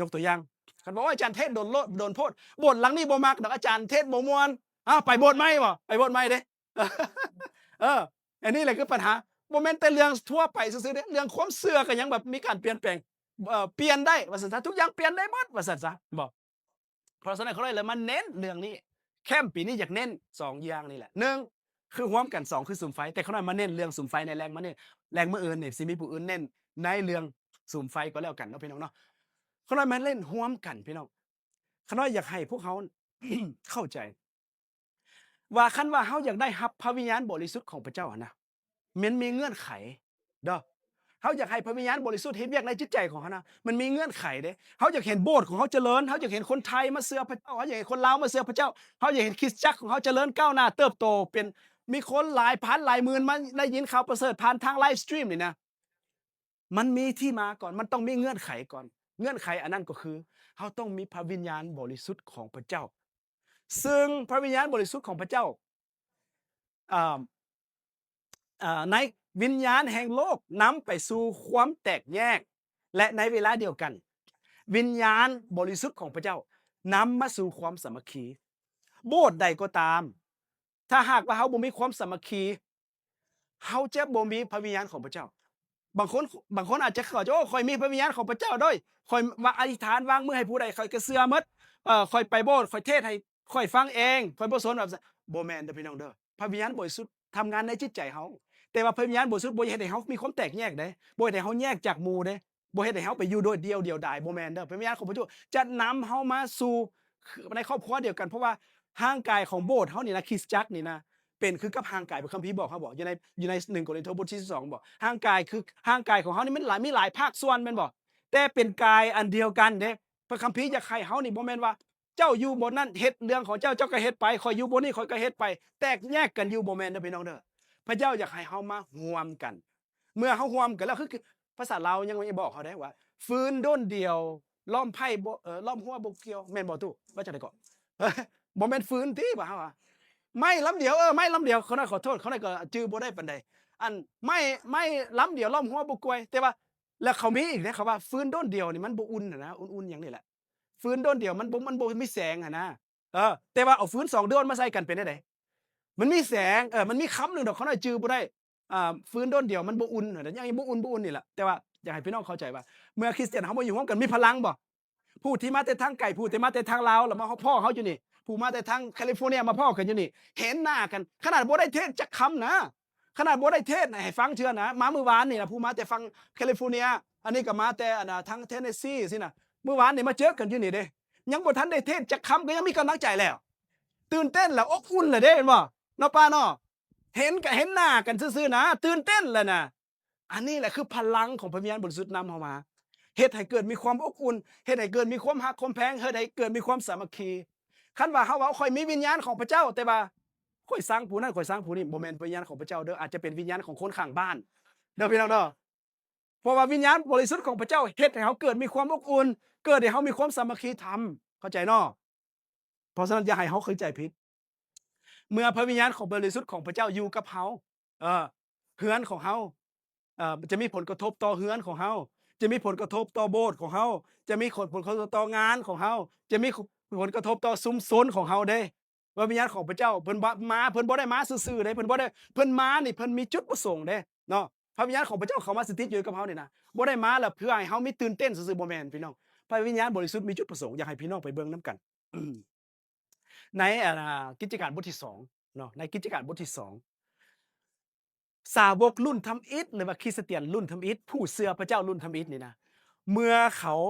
ຍົກຕົວຢ່າງ ຄັນບອກວ່າອາຈານເທດດົນໂລດ ດົນໂພດ ໂບດຫຼັງນີ້ບໍ່ມັກດອກ ອາຈານເທດບໍ່ມ່ວນ ອ້າວ ໄປໂບດໃໝ່ບໍ ໄປໂບດໃໝ່ເດ້. ເອີ ອັນນີ້ແຫຼະຄືບັນຫາ ບໍ່ແມ່ນແຕ່ເລື່ອງທົ່ວໄປຊື່ໆເດ້ ເລື່ອງຄວາມເຊື່ອກໍຍັງແບບມີການປ່ຽນແປງ ເອີ ປ່ຽນໄດ້ວ່າຊັ້ນຊະ ທຸກຢ່າງປ່ຽນໄດ້ໝົດວ່າຊັ້ນຊະ ບໍ່ ເພາະສະນັ້ນ ຂ້ານ້ອຍເລີຍມາເນັ້ນເລື່ອງນີ້ ແຄມປີນີ້ຢາກເນັ້ນສອງຢ່າງນີ້ແຫຼະ ໜຶ່ງ ຄືຮ່ວມກັນ ສອງ ຄືສຸມໄຟ ແຕ່ຂ້ານ້ອຍມາເນັ້ນເລື່ອງສຸມໄຟໃນແລງ ມາເນັ້ນແລງມື້ອື່ນນີ້ ຊິມີຜູ້ອື່ນເນັ້ນໃນເລື່ອງສຸມໄຟກໍແລ້ວກັນເນາະພີ່ນ້ອງເນາະ. ຂ້ານ້ອຍມາເນັ້ນຮ່ວມກັນພີ່ນ້ອງ ຂ້ານ້ອຍຢາກໃຫ້ພວກເຮົາ ເຂົ້າໃຈ ວ່າຄັນວ່າເຮົາຢາກໄດ້ຮັບພະວິນຍານບໍລິສຸດຂອງພະເຈົ້າຫັ້ນນະ ມັນມີເງື່ອນໄຂເດີ. ເຮົາຢາກໃຫ້ພະວິນຍານບໍລິສຸດເຮັດວຽກໃນຈິດໃຈຂອງເຮົານະ ມັນມີເງື່ອນໄຂເດ້. ເຮົາຢາກເຫັນໂບດຂອງເຮົາຈະເລີນ ເຮົາຢາກເຫັນຄົນໄທມາເຊື່ອພະເຈົ້າ ເຮົາຢາກເຫັນຄົນລາວມາເຊື່ອພະເຈົ້າ ເຮົາຢາກເຫັນຄຣິສຕະຈັກຂອງເຮົາຈະເລີນກ້າວໜ້າເຕີບໂຕ ເປັນ ມີຄົນຫຼາຍພັນຫຼາຍໝື່ນມາໄດ້ຍິນຂ່າວປະເສີດຜ່ານທາງໄລຟ໌ສະຕຣີມນີ້ນະ. ມັນມີທີ່ມາກ່ອນ ມັນຕ້ອງມີເງື່ອນໄຂກ່ອນ. ເງື່ອນໄຂອັນນັ້ນກໍຄື ເຮົາຕ້ອງມີພະວິນຍານບໍລິສຸດຂອງພະເຈົ້າ ເຊິ່ງພະວິນຍານບໍລິສຸດຂອງພະເຈົ້າ ເອີ ເອີ ໃນວິນຍານແຫ່ງໂລກນຳໄປສູ່ຄວາມແຕກແຍກ ແລະ ໃນເວລາດຽວກັນ ວິນຍານບໍລິສຸດຂອງພະເຈົ້ານຳມາສູ່ຄວາມສາມັກຄີ. ໂບດໃດກໍຕາມ ຖ້າຫາກວ່າເຮົາບໍ່ມີຄວາມສາມັກຄີ ເຮົາຈະບໍ່ມີພະວິນຍານຂອງພະເຈົ້າ. ບາງຄົນ ບາງຄົນອາດຈະເຂົ້າໃຈ ໂອ້ ຂ້ອຍມີພະວິນຍານຂອງພະເຈົ້າໂດຍ ຂ້ອຍວ່າອະທິຖານວາງມືໃຫ້ຜູ້ໃດ ຂ້ອຍກໍເຊື່ອໝົດ ເອີ ຂ້ອຍໄປໂບດ ຂ້ອຍເທດໃຫ້ຂ້ອຍຟັງເອງ ຂ້ອຍບໍ່ສົນແບບ ບໍ່ແມ່ນເດີພີ່ນ້ອງເດີ. ພະວິນຍານບໍລິສຸດທຳງານໃນຈິດໃຈເຮົາ ແຕ່ວ່າພະວິນຍານບໍລິສຸດບໍ່ເຮັດໃຫ້ເຮົາມີຄວາມແຕກແຍກເດ້ ບໍ່ເຮັດໃຫ້ເຮົາແຍກຈາກໝູ່ເດ້ ບໍ່ເຮັດໃຫ້ເຮົາໄປຢູ່ໂດດດ່ຽວ ດຽວດາຍ ບໍ່ແມ່ນເດີ. ພະວິນຍານຂອງພະເຈົ້າຈະນຳເຮົາມາສູ່ ໃນຄອບຄົວດຽວກັນ ເພາະວ່າຮ່າງກາຍຂອງໂບດເຮົານີ້ນະ ຄຣິສຕະຈັກນີ້ນະ ເປັນຄືກັບຮ່າງກາຍ ພະຄຳພີບອກເຮົາບໍ ຢູ່ໃນ ຢູ່ໃນໜຶ່ງໂກລິນໂທບົດທີສິບສອງບໍ ຮ່າງກາຍຄື ຮ່າງກາຍຂອງເຮົານີ້ມັນຫຼາຍ ມີຫຼາຍພາກສ່ວນແມ່ນບໍ່? ແຕ່ເປັນກາຍອັນດຽວກັນເດ້. ພະຄຳພີຢາກໃຫ້ເຮົານີ້ ບໍ່ແມ່ນວ່າເຈົ້າຢູ່ບ່ອນນັ້ນເຮັດເລື່ອງຂອງເຈົ້າ ເຈົ້າກໍເຮັດໄປ ຂ້ອຍຢູ່ບ່ອນນີ້ ຂ້ອຍກໍເຮັດໄປ ແຕກແຍກກັນຢູ່ ບໍ່ແມ່ນເດີພີ່ນ້ອງເດີ. ພະເຈົ້າຢາກໃຫ້ເຮົາມາຮ່ວມກັນ ເມື່ອເຮົາຮ່ວມກັນແລ້ວ ຄື ຄືພາສາລາວຍັງບອກເຮົາໄດ້ວ່າ ຟືນດົນດຽວລ້ອມໄຜ່ບໍ່ ເອີ ລ້ອມຫົວບໍ່ກ່ຽວ ແມ່ນບໍ່ຕູ້? ວ່າຈັ່ງໃດເກາະ? ບໍ່ແມ່ນຟືນຕິ ວ່າເຮົາວ່າ ໄມ້ລຳດຽວ ເອີ ໄມ້ລຳດຽວ ຂ້ານ້ອຍຂໍໂທດ ຂ້ານ້ອຍກໍຈື່ບໍ່ໄດ້ປານໃດ ອັນ ໄມ້ ໄມ້ລຳດຽວລ້ອມຫົວບໍ່ກ່ຽວ ແຕ່ວ່າ ແລ້ວເຂົາມີອີກເດ້ ເຂົາວ່າຟືນໂດນດຽວນີ້ມັນບໍ່ອຸ່ນຫັ້ນນະ ອຸ່ນໆຫຍັງນີ້ແຫຼະ ຟືນໂດນດຽວມັນບໍ່ ມັນບໍ່ມີແສງຫັ້ນນະ ເອີ ແຕ່ວ່າເອົາຟືນສອງດວງມາໃສ່ກັນເປັນແນວໃດ? ມັນມີແສງ ເອີ ມັນມີຄຳໜຶ່ງດອກ ຂ້ານ້ອຍຈື່ບໍ່ໄດ້ ອ່າ ຟືນໂດນດຽວມັນບໍ່ອຸ່ນ ຍັງບໍ່ອຸ່ນ ບໍ່ອຸ່ນນີ້ແຫຼະ ແຕ່ວ່າຢາກໃຫ້ພີ່ນ້ອງເຂົ້າໃຈວ່າ ເມື່ອຄຣິສຕຽນເຮົາມາຢູ່ຮ່ວມກັນ ມີພະລັງບໍ່? ຜູ້ທີ່ມາແຕ່ທາງໄກ ຜູ້ທີ່ມາແຕ່ທາງລາວ ແລ້ວມາພໍ້ເຮົາຢູ່ນີ້ ຜູ້ມາແຕ່ທາງແຄລິຟໍເນຍ ມາພໍ້ກັນຢູ່ນີ້ ເຫັນໜ້າກັນ ຂະໜາດບໍ່ໄດ້ເທດຈັກຄຳນະ ຂະໜາດບໍ່ໄດ້ເທດໃຫ້ຟັງເທື່ອນະ ມາມື້ວານນີ້ນະ ຜູ້ມາແຕ່ຝັ່ງແຄລິຟໍເນຍ ອັນນີ້ກໍມາແຕ່ ອັນ ທາງເທນເນຊີຊີ້ນະ ມື້ວານນີ້ມາເຈີກັນຢູ່ນີ້ເດ້ ຍັງບໍ່ທັນໄດ້ເທດຈັກຄຳ ກໍຍັງມີກຳລັງໃຈແລ້ວ ຕື່ນເຕັ້ນແລ້ວ ອົບອຸ່ນແລ້ວເດ້ ແມ່ນບໍ່ເນາະ ປ້າເນາະ? ເຫັນກະເຫັນໜ້າກັນຊື່ໆນະ ຕື່ນເຕັ້ນແລ້ວນະ. ອັນນີ້ແຫຼະຄືພະລັງຂອງພະວິນຍານບໍລິສຸດນຳເຮົາມາ ເຮັດໃຫ້ເກີດມີຄວາມອົບອຸ່ນ ເຮັດໃຫ້ເກີດມີຄວາມຮັກຄວາມແພງ ເຮັດໃຫ້ເກີດມີຄວາມສາມັກຄີ. ຄັນວ່າເຮົາເວົ້າ ຂ້ອຍມີວິນຍານຂອງພະເຈົ້າ ແຕ່ວ່າຂ້ອຍຊັງຜູ້ນັ້ນ ຂ້ອຍຊັງຜູ້ນີ້ ບໍ່ແມ່ນວິນຍານຂອງພະເຈົ້າເດີ້ ອາດຈະເປັນວິນຍານຂອງຄົນຂ້າງບ້ານເດີ້ ພີ່ນ້ອງເດີ້. ເພາະວ່າວິນຍານບໍລິສຸດຂອງພະເຈົ້າເຮັດໃຫ້ເຮົາເກີດມີຄວາມອົບອຸ່ນ ເກີດໃຫ້ເຮົາມີຄວາມສາມັກຄີທຳ ເຂົ້າໃຈເນາະ? ເພາະສະນັ້ນຢ່າໃຫ້ເຮົາເຂົ້າໃຈຜິດ ເມື່ອພະວິນຍານຂອງບໍລິສຸດຂອງພະເຈົ້າຢູ່ກັບເຮົາ ເອີ ເຮືອນຂອງເຮົາ ເອີ ຈະມີຜົນກະທົບຕໍ່ເຮືອນຂອງເຮົາ ຈະມີຜົນກະທົບຕໍ່ໂບດຂອງເຮົາ ຈະມີຜົນກະທົບຕໍ່ງານຂອງເຮົາ ຈະມີຜົນກະທົບຕໍ່ຊຸມຊົນຂອງເຮົາເດ້. ພະວິນຍານຂອງພະເຈົ້າເພິ່ນມາ ເພິ່ນບໍ່ໄດ້ມາຊື່ໆເດ້ ເພິ່ນບໍ່ໄດ້ ເພິ່ນມານີ້ເພິ່ນມີຈຸດປະສົງເດ້ເນາະ. ພະວິນຍານຂອງພະເຈົ້າເຂົ້າມາສະຖິດຢູ່ກັບເຮົານີ້ນະ ບໍ່ໄດ້ມາແລ້ວເພື່ອໃຫ້ເຮົາມີຕື່ນເຕັ້ນຊື່ໆ ບໍ່ແມ່ນພີ່ນ້ອງ. ພະວິນຍານບໍລິສຸດມີຈຸດປະສົງ ຢາກໃຫ້ພີ່ນ້ອງໄປເບິ່ງນຳກັນ ໃນ ອາ ກິດຈະການບົດທີສອງເນາະ ໃນກິດຈະການບົດທີສອງ ສາວົກລຸ້ນທຳອິດ ຫຼືວ່າຄຣິສຕຽນລຸ້ນທຳອິດ ຜູ້ເຊື່ອພະເຈົ້າລຸ້ນທຳອິດນີ້ນະ ເມື່ອເຂົາ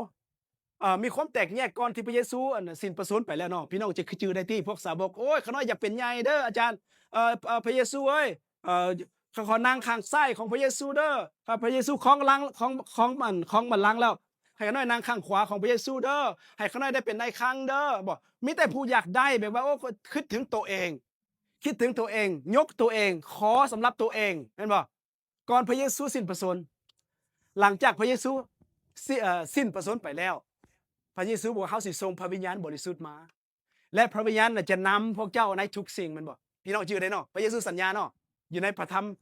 ເອີ ມີຄວາມແຕກແຍກກ່ອນທີ່ພະເຢຊູ ອັນ ສິ້ນພະຊົນໄປແລ້ວເນາະ. ພີ່ນ້ອງຈະຄືຈື່ໄດ້ຕິ ພວກສາວົກ ໂອ້ຍ ຂ້ານ້ອຍຢາກເປັນໃຫຍ່ເດີ້ອາຈານ ເອີ ເອີ ພະເຢຊູເອີຍ ເອີ ຂ້າຂໍນັ່ງຂ້າງຊ້າຍຂອງພະເຢຊູເດີ້ ຖ້າພະເຢຊູຄອງຫຼັງ ຄອງ ຄອງ ອັນ ຄອງບັນລັງແລ້ວ ໃຫ້ຂ້ານ້ອຍນັ່ງຂ້າງຂວາຂອງພະເຢຊູເດີ້ ໃຫ້ຂ້ານ້ອຍໄດ້ເປັນນາຍຄັງເດີ້ ບໍ່ ມີແຕ່ຜູ້ຢາກໄດ້ ແບບວ່າ ໂອ້ ຄິດເຖິງໂຕເອງ ຄິດເຖິງໂຕເອງ ຍົກໂຕເອງ ຂໍສຳລັບໂຕເອງ ແມ່ນບໍ່? ກ່ອນພະເຢຊູສິ້ນພະຊົນ ຫຼັງຈາກພະເຢຊູ ສິ້ນ ເອີ ສິ້ນພະຊົນໄປແລ້ວ ພະເຢຊູບອກວ່າ ເຮົາຊິສົ່ງພະວິນຍານບໍລິສຸດມາ ແລະ ພະວິນຍານນະຈະນຳພວກເຈົ້າໃນທຸກສິ່ງ ແມ່ນບໍ່? ພີ່ນ້ອງຈື່ໄດ້ເນາະ ພະເຢຊູສັນຍາເນາະ ຢູ່ໃນພະທຳ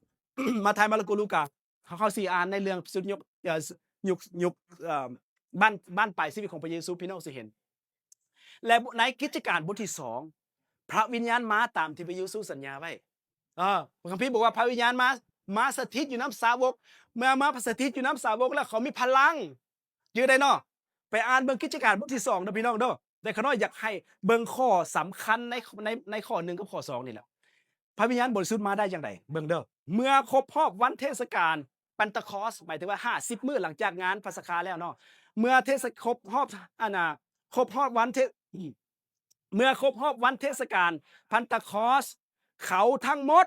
ມາທາຍ ມາລະໂກ ລູກາ ເຮົາ ເຮົາຊິອ່ານໃນເລື່ອງສຸດຍົກ ເອີ ຍຸກ ຍຸກ ເອີ ບ້ານ ບ້ານປາຍຊີວິດຂອງພະເຢຊູ ພີ່ນ້ອງຊິເຫັນ. ແລະ ໃນກິດຈະການບົດທີສອງ ພະວິນຍານມາຕາມທີ່ພະເຢຊູສັນຍາໄວ້ ເອີ ພະຄຳພີບອກວ່າພະວິນຍານມາ ມາສະຖິດຢູ່ນຳສາວົກ ເມື່ອມາສະຖິດຢູ່ນຳສາວົກແລ້ວ ເຂົາມີພະລັງ ຈື່ໄດ້ເນາະ. ໄປອ່ານເບິ່ງກິດຈະການບົດທີສອງເດີ້ ພີ່ນ້ອງເດີ້ ແຕ່ຂ້ານ້ອຍຢາກໃຫ້ເບິ່ງຂໍ້ສຳຄັນໃນ ໃນ ໃນຂໍ້ໜຶ່ງກັບຂໍ້ສອງນີ້ແຫຼະ ພະວິນຍານບໍລິສຸດມາໄດ້ຈັ່ງໃດ? ເບິ່ງເດີ້ ເມື່ອຄົບຮອບວັນເທດສະການປັນຕາຄອສ ໝາຍເຖິງວ່າຫ້າສິບມື້ຫຼັງຈາກງານປາສະຄາແລ້ວເນາະ ເມື່ອເທດສະ ຄົບຮອບ ອັນນ່າ ຄົບຮອບວັນເທດ ເມື່ອຄົບຮອບວັນເທດສະການປັນຕາຄອສ ເຂົາທັງໝົດ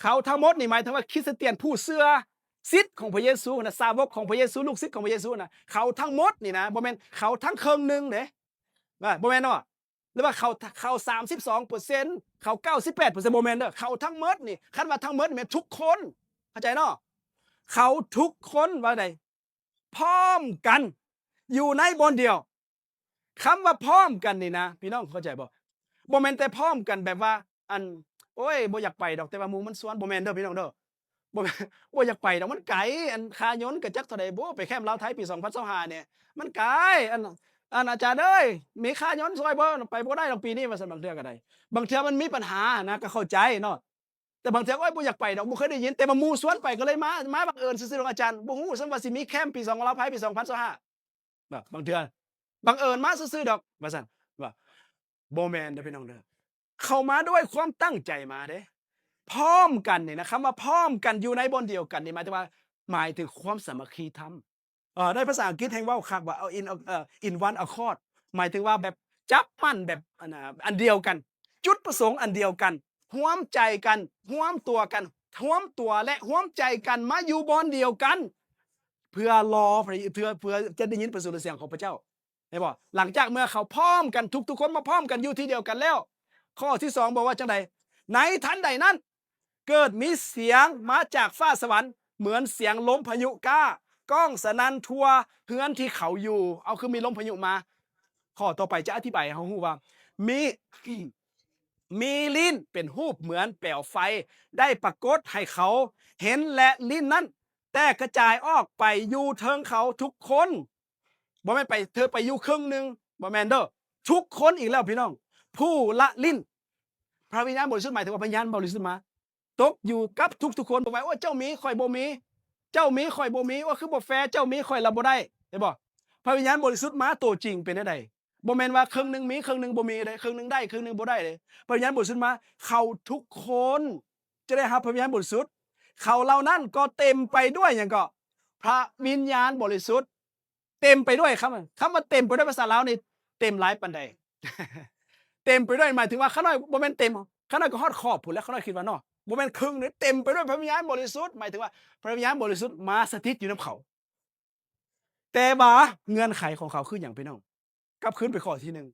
ເຂົາທັງໝົດນີ້ ໝາຍເຖິງວ່າຄຣິສຕຽນຜູ້ເຊື່ອສິດຂອງພະເຢຊູນະ ສາວົກຂອງພະເຢຊູ ລູກສິດຂອງພະເຢຊູນະ ເຂົາທັງໝົດນີ້ນະ ບໍ່ແມ່ນເຂົາທັງເຄິ່ງໜຶ່ງເດ້ ບໍ່ແມ່ນເນາະ ຫຼືວ່າເຂົາ ເຂົາສາມສິບສອງເປີເຊັນ ເຂົາເກົ້າສິບແປດເປີເຊັນ ບໍ່ແມ່ນເດີ້ ເຂົາທັງໝົດນີ້ ຄັນວ່າທັງໝົດນີ້ແມ່ນທຸກຄົນ ເຂົ້າໃຈເນາະ ເຂົາທຸກຄົນວ່າໃດ ພ້ອມກັນຢູ່ໃນບ່ອນດຽວ. ຄຳວ່າພ້ອມກັນນີ້ນະ ພີ່ນ້ອງເຂົ້າໃຈບໍ່? ບໍ່ແມ່ນແຕ່ພ້ອມກັນແບບວ່າ ອັນ ໂອ້ຍ ບໍ່ຢາກໄປດອກ ແຕ່ວ່າໝູ່ມັນຊວນ ບໍ່ແມ່ນເດີ້ ພີ່ນ້ອງເດີ້ ບໍ່ ບໍ່ຢາກໄປດອກ ມັນໄກ ອັນ ຄ່າຍົນກໍຈັກເທົ່າໃດ ໂອ້ ໄປແຄມລາວໄທປີສອງພັນຊາວຫ້ານີ້ ມັນໄກ ອັນ ອັນ ອາຈານເອີຍ ມີຄ່າຍົນຊ່ອຍບໍ່? ໄປບໍ່ໄດ້ດອກປີນີ້ ວ່າຊັ້ນ ບາງເທື່ອກໍໄດ້ ບາງເທື່ອມັນມີບັນຫານະ ກໍເຂົ້າໃຈເນາະ ແຕ່ບາງເທື່ອ ໂອ້ຍ ບໍ່ຢາກໄປດອກ ບໍ່ເຄີຍໄດ້ຍິນ ແຕ່ວ່າໝູ່ຊວນໄປ ກໍເລີຍມາ ມາບັງເອີນຊື່ໆດອກ ອາຈານ ບໍ່ຮູ້ຊ້ຳວ່າຊິມີແຄມປີສອງ ລາວໄທປີສອງພັນຊາວຫ້າ ບາງເທື່ອບັງເອີນມາຊື່ໆດອກ ວ່າຊັ້ນ ວ່າ ບໍ່ແມ່ນເດີ້ ພີ່ນ້ອງເດີ້ ເຂົາມາດ້ວຍຄວາມຕັ້ງໃຈມາເດ້ ພ້ອມກັນນີ້ນະ ຄຳວ່າພ້ອມກັນຢູ່ໃນບ່ອນດຽວກັນນີ້ ໝາຍເຖິງວ່າ ໝາຍເຖິງຄວາມສາມັກຄີທຳ ເອີ ໃນພາສາອັງກິດແຮ່ງເວົ້າຄັກວ່າ ເອົາ in ເອີ in one accord ໝາຍເຖິງວ່າແບບຈັບໝັ້ນແບບ ອັນ ອັນດຽວກັນ ຈຸດປະສົງອັນດຽວກັນ ຮ່ວມໃຈກັນ ຮ່ວມຕົວກັນ ຮ່ວມຕົວ ແລະ ຮ່ວມໃຈກັນມາຢູ່ບ່ອນດຽວກັນ ເພື່ອລໍ ເພື່ອ ເພື່ອຈະໄດ້ຍິນພະສຸລະສຽງຂອງພະເຈົ້າ ເຫັນບໍ່? ຫຼັງຈາກເມື່ອເຂົາພ້ອມກັນ ທຸກໆຄົນມາພ້ອມກັນຢູ່ທີ່ດຽວກັນແລ້ວ ຂໍ້ທີສອງບອກວ່າຈັ່ງໃດ? ໃນທັນໃດນັ້ນ ເກີດມີສຽງມາຈາກຟ້າສະຫວັນ ເໝືອນສຽງລົມພາຍຸກ້າ ກ້ອງສະໜັ່ນທົ່ວເຮືອນທີ່ເຂົາຢູ່ ເອົາ ຄືມີລົມພາຍຸມາ. ຂໍ້ຕໍ່ໄປຈະອະທິບາຍໃຫ້ເຮົາຮູ້ວ່າ ມີ ມີລີ້ນເປັນຮູບເໝືອນແປວໄຟ ໄດ້ປາກົດໃຫ້ເຂົາເຫັນ ແລະ ລີ້ນນັ້ນ ແຕກກະຈາຍອອກໄປຢູ່ເທິງເຂົາທຸກຄົນ. ບໍ່ແມ່ນໄປ ເທີໄປຢູ່ເຄິ່ງໜຶ່ງ ບໍ່ແມ່ນເດີ. ທຸກຄົນອີກແລ້ວພີ່ນ້ອງ ຜູ້ລະຫຼິ້ນ. ພະວິນຍານບໍລິສຸດໝາຍເຖິງວ່າພະວິນຍານບໍລິສຸດມາຕົກຢູ່ກັບທຸກໆຄົນ. ບໍ່ວ່າ ໂອ້ ເຈົ້າມີ ຂ້ອຍບໍ່ມີ, ເຈົ້າມີ ຂ້ອຍບໍ່ມີ, ໂອ້ ຄືບໍ່ແຟ, ເຈົ້າມີ ຂ້ອຍລະບໍ່ໄດ້. ເຫັນບໍ່? ພະວິນຍານບໍລິສຸດມາໂຕຈິງເປັນແນວໃດ? ບໍ່ແມ່ນວ່າເຄິ່ງໜຶ່ງມີ ເຄິ່ງໜຶ່ງບໍ່ມີເດ້, ເຄິ່ງໜຶ່ງໄດ້ ເຄິ່ງໜຶ່ງບໍ່ໄດ້ເດ້. ພະວິນຍານບໍລິສຸດມາ ເຂົາທຸກຄົນຈະໄດ້ຮັບພະວິນຍານບໍລິສຸດ. ເຂົາເຫຼົ່ານັ້ນກໍເຕັມໄປດ້ວຍຫຍັງເກາະ? ພະວິນຍານບໍລິສຸດ. ເຕັມໄປດ້ວຍ ຄຳ ຄຳວ່າເຕັມໄປດ້ວຍພາສາລາວນີ້ ເຕັມຫຼາຍປານໃດ? ເຕັມໄປດ້ວຍໝາຍເຖິງວ່າ ຂ້ານ້ອຍບໍ່ແມ່ນເຕັມ, ຂ້ານ້ອຍກໍຮອດຂອບພຸ້ນແຫຼະ, ຂ້ານ້ອຍຄິດວ່າເນາະ. ບໍ່ແມ່ນເຄິ່ງເດ້, ເຕັມໄປດ້ວຍພະວິນຍານບໍລິສຸດ, ໝາຍເຖິງວ່າພະວິນຍານບໍລິສຸດມາສະຖິດຢູ່ນຳເຂົາ. ແຕ່ວ່າເງື່ອນໄຂຂອງເຂົາຄືຫຍັງພີ່ນ້ອງ? ກັບຄືນໄປຂໍ້ທີໜຶ່ງ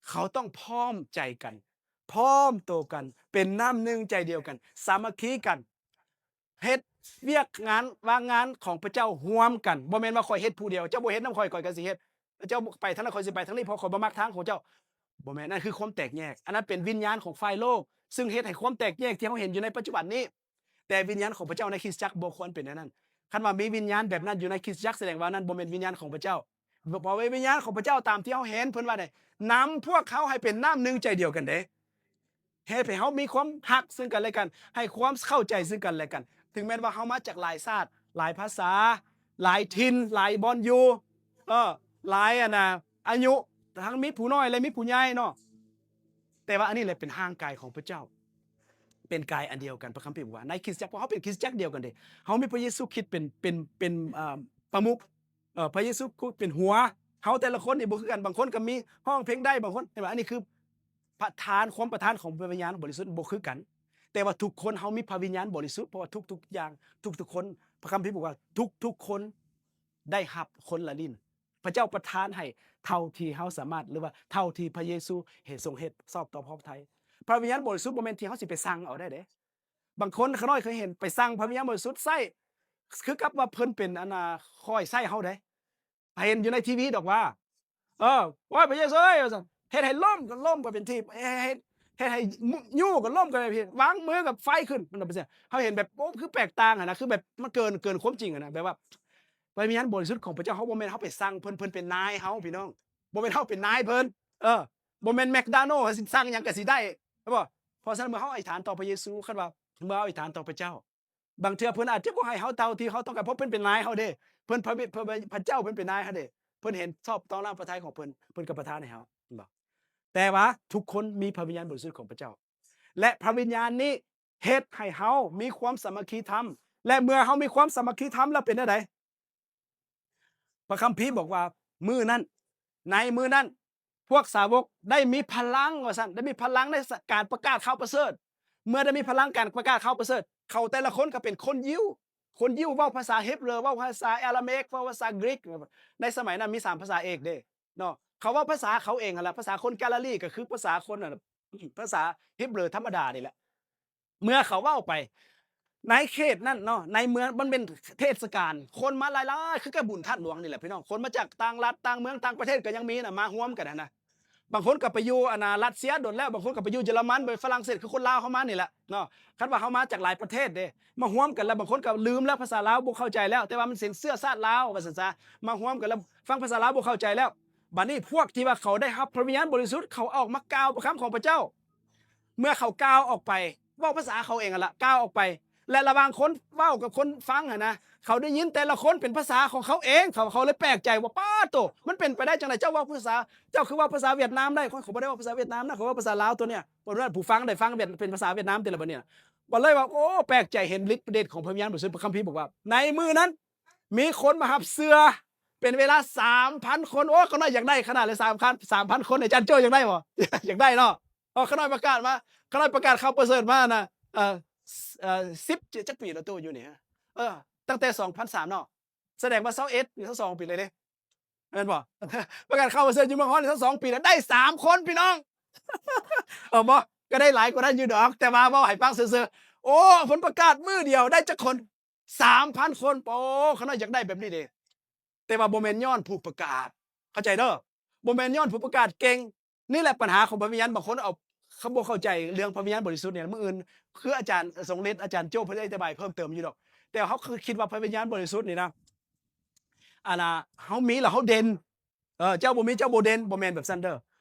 ເຂົາຕ້ອງພ້ອມໃຈກັນ, ພ້ອມໂຕກັນ, ເປັນນ້ຳໜຶ່ງໃຈດຽວກັນ, ສາມັກຄີກັນ, ເຮັດວຽກງານວາງງານຂອງພະເຈົ້າຮ່ວມກັນ. ບໍ່ແມ່ນວ່າຂ້ອຍເຮັດຜູ້ດຽວ, ເຈົ້າບໍ່ເຮັດນຳຂ້ອຍ ຂ້ອຍກໍຊິເຮັດ, ເຈົ້າໄປທາງນັ້ນ ຂ້ອຍຊິໄປທາງນີ້ ເພາະຂ້ອຍບໍ່ມັກທາງຂອງເຈົ້າ. ບໍ່ແມ່ນ, ນັ້ນຄືຄວາມແຕກແຍກ. ອັນນັ້ນເປັນວິນຍານຂອງຝ່າຍໂລກ ຊຶ່ງເຮັດໃຫ້ຄວາມແຕກແຍກທີ່ເຮົາເຫັນຢູ່ໃນປັດຈຸບັນນີ້. ແຕ່ວິນຍານຂອງພະເຈົ້າໃນຄຣິສຕະຈັກບໍ່ຄວນເປັນແນວນັ້ນ. ຄັນວ່າມີວິນຍານແບບນັ້ນຢູ່ໃນຄຣິສຕະຈັກ ສະແດງວ່ານັ້ນບໍ່ແມ່ນວິນຍານຂອງພະເຈົ້າ. ເພາະວ່າວິນຍານຂອງພະເຈົ້າຕາມທີ່ເຮົາເຫັນ ເພິ່ນວ່າໄດ້ນຳພວກເຮົາໃຫ້ເປັນນ້ຳໜຶ່ງໃຈດຽວກັນເດ້. ເຮັດໃຫ້ເຮົາມີຄວາມຮັກເຊິ່ງກັນແລະກັນ, ໃຫ້ຄວາມເຂົ້າໃຈເຊິ່ງກັນແລະກັນ. ເຖິງແມ່ນວ່າເຮົາມາຈາກຫຼາຍຊາດ, ຫຼາຍພາສາ, ຫຼາຍຖິ່ນ, ຫຼາຍບ່ອນຢູ່, ເອີ, ຫຼາຍ ອັນນ່າ ອາຍຸ, ທັງມີຜູ້ນ້ອຍ ແລະ ມີຜູ້ໃຫຍ່ເນາະ. ແຕ່ວ່າອັນນີ້ແຫຼະເປັນຮ່າງກາຍຂອງພະເຈົ້າ, ເປັນກາຍອັນດຽວກັນ. ພະຄຳພີບອກວ່າ ໃນຄຣິສຕະຈັກ ພວກເຮົາເປັນຄຣິສຕະຈັກດຽວກັນເດ້. ເຮົາມີພະເຢຊູຄຣິດເປັນ ເປັນ ເປັນ ເອີ ປະມຸກ, ເອີ ພະເຢຊູຄຣິດເປັນຫົວ, ເຮົາແຕ່ລະຄົນນີ້ບໍ່ຄືກັນ. ບາງຄົນກໍມີຮ້ອງເພງໄດ້, ບາງຄົນ ເຫັນບໍ່? ອັນນີ້ຄືປະທານ, ຄວາມປະທານຂອງພະວິນຍານບໍລິສຸດບໍ່ຄືກັນ. ແຕ່ວ່າທຸກຄົນເຮົາມີພະວິນຍານບໍລິສຸດ, ເພາະວ່າທຸກໆຢ່າງ, ທຸກໆຄົນ, ພະຄຳພີບອກວ່າທຸກໆຄົນໄດ້ຮັບຄົນລະລິ້ນ. ພະເຈົ້າປະທານໃຫ້ເທົ່າທີ່ເຮົາສາມາດ ຫຼືວ່າເທົ່າທີ່ພະເຢຊູເຮັດ ຊົງເຮັດຊອບຕໍ່ພະໄທ. ພະວິນຍານບໍລິສຸດບໍ່ແມ່ນທີ່ເຮົາຊິໄປສັ່ງເອົາໄດ້ເດ້. ບາງຄົນຂ້ານ້ອຍເຄີຍເຫັນໄປສັ່ງພະວິນຍານບໍລິສຸດໃຊ້ ຄືກັບວ່າເພິ່ນເປັນ ອັນນ່າ ຄອຍໃຊ້ເຮົາເດ້. ເຫັນຢູ່ໃນທີວີດອກວ່າ ເອີ ໂອ້ຍ ພະເຢຊູເອີຍ ວ່າຊັ້ນ, ເຮັດໃຫ້ລົ້ມກໍລົ້ມກໍເປັນທີ່, ເຮັດ ເຮັດໃຫ້ຍູ້ກໍລົ້ມກໍເປັນທີ່, ວາງມືກໍໄຟຂຶ້ນ. ມັນເປັນຈັ່ງ ເຮົາເຫັນແບບ ໂອ້ ຄືແປກຕ່າງຫັ້ນນະ, ຄືແບບມັນເກີນ ເກີນຄວາມຈິງຫັ້ນນະ. ແບບວ່າ ພະວິນຍານບໍລິສຸດຂອງພະເຈົ້າ ເຮົາບໍ່ແມ່ນເຮົາໄປສັ່ງເພິ່ນ, ເພິ່ນເປັນນາຍເຮົາ ພີ່ນ້ອງ, ບໍ່ແມ່ນເຮົາເປັນນາຍເພິ່ນ. ເອີ ບໍ່ແມ່ນແມັກດາໂນ ເຮົາຊິສັ່ງຫຍັງກໍຊິໄດ້ ເຫັນບໍ່? ເພາະສະນັ້ນ ເມື່ອເຮົາອະທິຖານຕໍ່ພະເຢຊູ, ຄັນວ່າເມື່ອເຮົາອະທິຖານຕໍ່ພະເຈົ້າ ບາງເທື່ອເພິ່ນອາດຈະບໍ່ໃຫ້ເຮົາເທົ່າທີ່ເຮົາຕ້ອງການ, ເພາະເພິ່ນເປັນນາຍເຮົາເດ້, ເພິ່ນ ພະ ພະ ພະເຈົ້າເພິ່ນເປັນນາຍເຮົາເດ້, ເພິ່ນເຫັນຊອບຕ້ອງນຳພະໄທຂອງເພິ່ນ, ເພິ່ນກໍປະທານໃຫ້ເຮົາ, ເຫັນບໍ່? ແຕ່ວ່າທຸກຄົນມີພະວິນຍານບໍລິສຸດຂອງພະເຈົ້າ ແລະ ພະວິນຍານນີ້ເຮັດໃຫ້ເຮົາມີຄວາມສາມັກຄີທຳ, ແລະ ເມື່ອເຮົາມີຄວາມສາມັກຄີທຳແລ້ວເປັນແນວໃດ? ພະຄຳພີບອກວ່າ ມື້ນັ້ນ ໃນມື້ນັ້ນ ພວກສາວົກໄດ້ມີພະລັງ ວ່າຊັ້ນ, ໄດ້ມີພະລັງໃນການປະກາດຂ່າວປະເສີດ. ເມື່ອໄດ້ມີພະລັງການປະກາດຂ່າວປະເສີດ, ເຂົາແຕ່ລະຄົນກໍເປັນຄົນຢິວ, ຄົນຢິວເວົ້າພາສາເຮັບເຣີ, ເວົ້າພາສາອາຣາເມກ, ເວົ້າພາສາກຣີກ. ໃນສະໄໝນັ້ນມີສາມພາສາເອກເດ້ເນາະ, ເຂົາເວົ້າພາສາເຂົາເອງຫັ້ນລະ, ພາສາຄົນກາລາລີກໍຄືພາສາຄົນ ພາສາເຮັບເຣີທຳມະດານີ້ແຫຼະ. ເມື່ອເຂົາເວົ້າໄປໃນເຂດນັ້ນເນາະ, ໃນເມືອງ ມັນເປັນເທດສະການ, ຄົນມາຫຼາຍໆ ຄືກັບບຸນທາດຫຼວງນີ້ແຫຼະ ພີ່ນ້ອງ, ຄົນມາຈາກຕ່າງລັດຕ່າງເມືອງຕ່າງປະເທດກໍຍັງມີນະ, ມາຮ່ວມກັນຫັ້ນນະ. ບາງຄົນກໍໄປຢູ່ ອັນນ່າ ຣັດເຊຍດົນແລ້ວ, ບາງຄົນກໍໄປຢູ່ເຢຍລະມັນ, ໄປຝຣັ່ງເສດ, ຄືຄົນລາວເຮົາມານີ້ແຫຼະເນາະ. ຄັນວ່າເຮົາມາຈາກຫຼາຍປະເທດເດ້, ມາຮ່ວມກັນແລ້ວ ບາງຄົນກໍລືມແລ້ວພາສາລາວ, ບໍ່ເຂົ້າໃຈແລ້ວ, ແຕ່ວ່າມັນເປັນເຊື້ອຊາດລາວ ວ່າຊັ້ນຊະ, ມາຮ່ວມກັນແລ້ວ ຟັງພາສາລາວບໍ່ເຂົ້າໃຈແລ້ວ. ບັດນີ້ພວກທີ່ວ່າເຂົາໄດ້ຮັບພະວິນຍານບໍລິສຸດ ເຂົາອອກມາກ່າວພະຄຳຂອງພະເຈົ້າ. ເມື່ອເຂົາກ່າວອອກໄປ ເວົ້າພາສາເຂົາເອງຫັ້ນລະ ກ່າວອອກໄປ ແລະ ລະຫວ່າງຄົນເວົ້າກັບຄົນຟັງຫັ້ນນະ ເຂົາໄດ້ຍິນແຕ່ລະຄົນເປັນພາສາຂອງເຂົາເອງ. ເຂົາ ເຂົາເລີຍແປກໃຈວ່າ ປາດໂທ້ ມັນເປັນໄປໄດ້ຈັ່ງໃດ? ເຈົ້າເວົ້າພາສາ ເຈົ້າຄືເວົ້າພາສາຫວຽດນາມໄດ້? ຂ້ອຍ ຂ້ອຍບໍ່ໄດ້ເວົ້າພາສາຫວຽດນາມນະ, ຂ້ອຍເວົ້າພາສາລາວໂຕເນີ້ຍ. ບໍ່ວ່າຜູ້ຟັງໄດ້ຟັງຫວຽດ ເປັນພາສາຫວຽດນາມຕິລະບັດນີ້ນະ. ກໍເລີຍວ່າ ໂອ້ ແປກໃຈ ເຫັນລິດເດດຂອງພະວິນຍານບໍລິສຸດ. ພະຄຳພີບອກວ່າ ໃນມື້ນັ້ນ ມີຄົນມາຮັບເຊື່ອເປັນເວລາສາມພັນຄົນ. ໂອ້ ຂ້ານ້ອຍຢາກໄດ້ຂະໜາດເລີຍ ສາມພັນ ສາມພັນຄົນ. ອາຈານໂຈ້ຢາກໄດ້ບໍ່? ຢາກໄດ້ເນາະ. ເອີ ຂ້ານ້ອຍປະກາດມາ ຂ້ານ້ອຍປະກາດຂ່າວປະເສີດມານະ ເອີ ເອີ ສິບ ຈັກປີແລ້ວໂຕຢູ່ນີ້? ເອີ ຕັ້ງແຕ່ສອງພັນສາມເນາະ, ສະແດງວ່າຊາວເອັດ ຊາວສອງປີເລີຍເດ້ ແມ່ນບໍ່? ປະກາດຂ່າວປະເສີດຢູ່ເມືອງຮອດນີ້ຊາວສອງປີແລ້ວ ໄດ້ສາມຄົນ ພີ່ນ້ອງ. ເອີ ບໍ່ ກໍໄດ້ຫຼາຍກວ່ານັ້ນຢູ່ດອກ ແຕ່ວ່າເວົ້າໃຫ້ຟັງຊື່ໆ. ໂອ້ ເພິ່ນປະກາດມື້ດຽວໄດ້ຈັກຄົນ? ສາມພັນຄົນ. ໂອ້ ຂ້ານ້ອຍຢາກໄດ້ແບບນີ້ເດ້ ແຕ່ວ່າບໍ່ແມ່ນຍ້ອນຜູ້ປະກາດ ເຂົ້າໃຈເດີ ບໍ່ແມ່ນຍ້ອນຜູ້ປະກາດເກັ່ງ. ນີ້ແຫຼະບັນຫາຂອງພະວິນຍານ. ບາງຄົນເອົາ ເຂົາບໍ່ເຂົ້າໃຈເລື່ອງພະວິນຍານບໍລິສຸດນີ້. ມື້ອື່ນຄືອາຈານສົງເລັດ ອາຈານໂຈ້ ເພິ່ນຈະອະທິບາຍເພີ່ມເຕີມຢູ່ດອກ. ແຕ່ເຮົາຄືຄິດວ່າພະວິນຍານບໍລິສຸດນີ້ນະ ອັນນ່າ ເຮົາມີແລ້ວເຮົາເດັ່ນ ເອີ ເຈົ້າບໍ່ມີເຈົ້າບໍ່ເດັ່ນ ບໍ່ແມ່ນແບບຊັ້ນເດີ.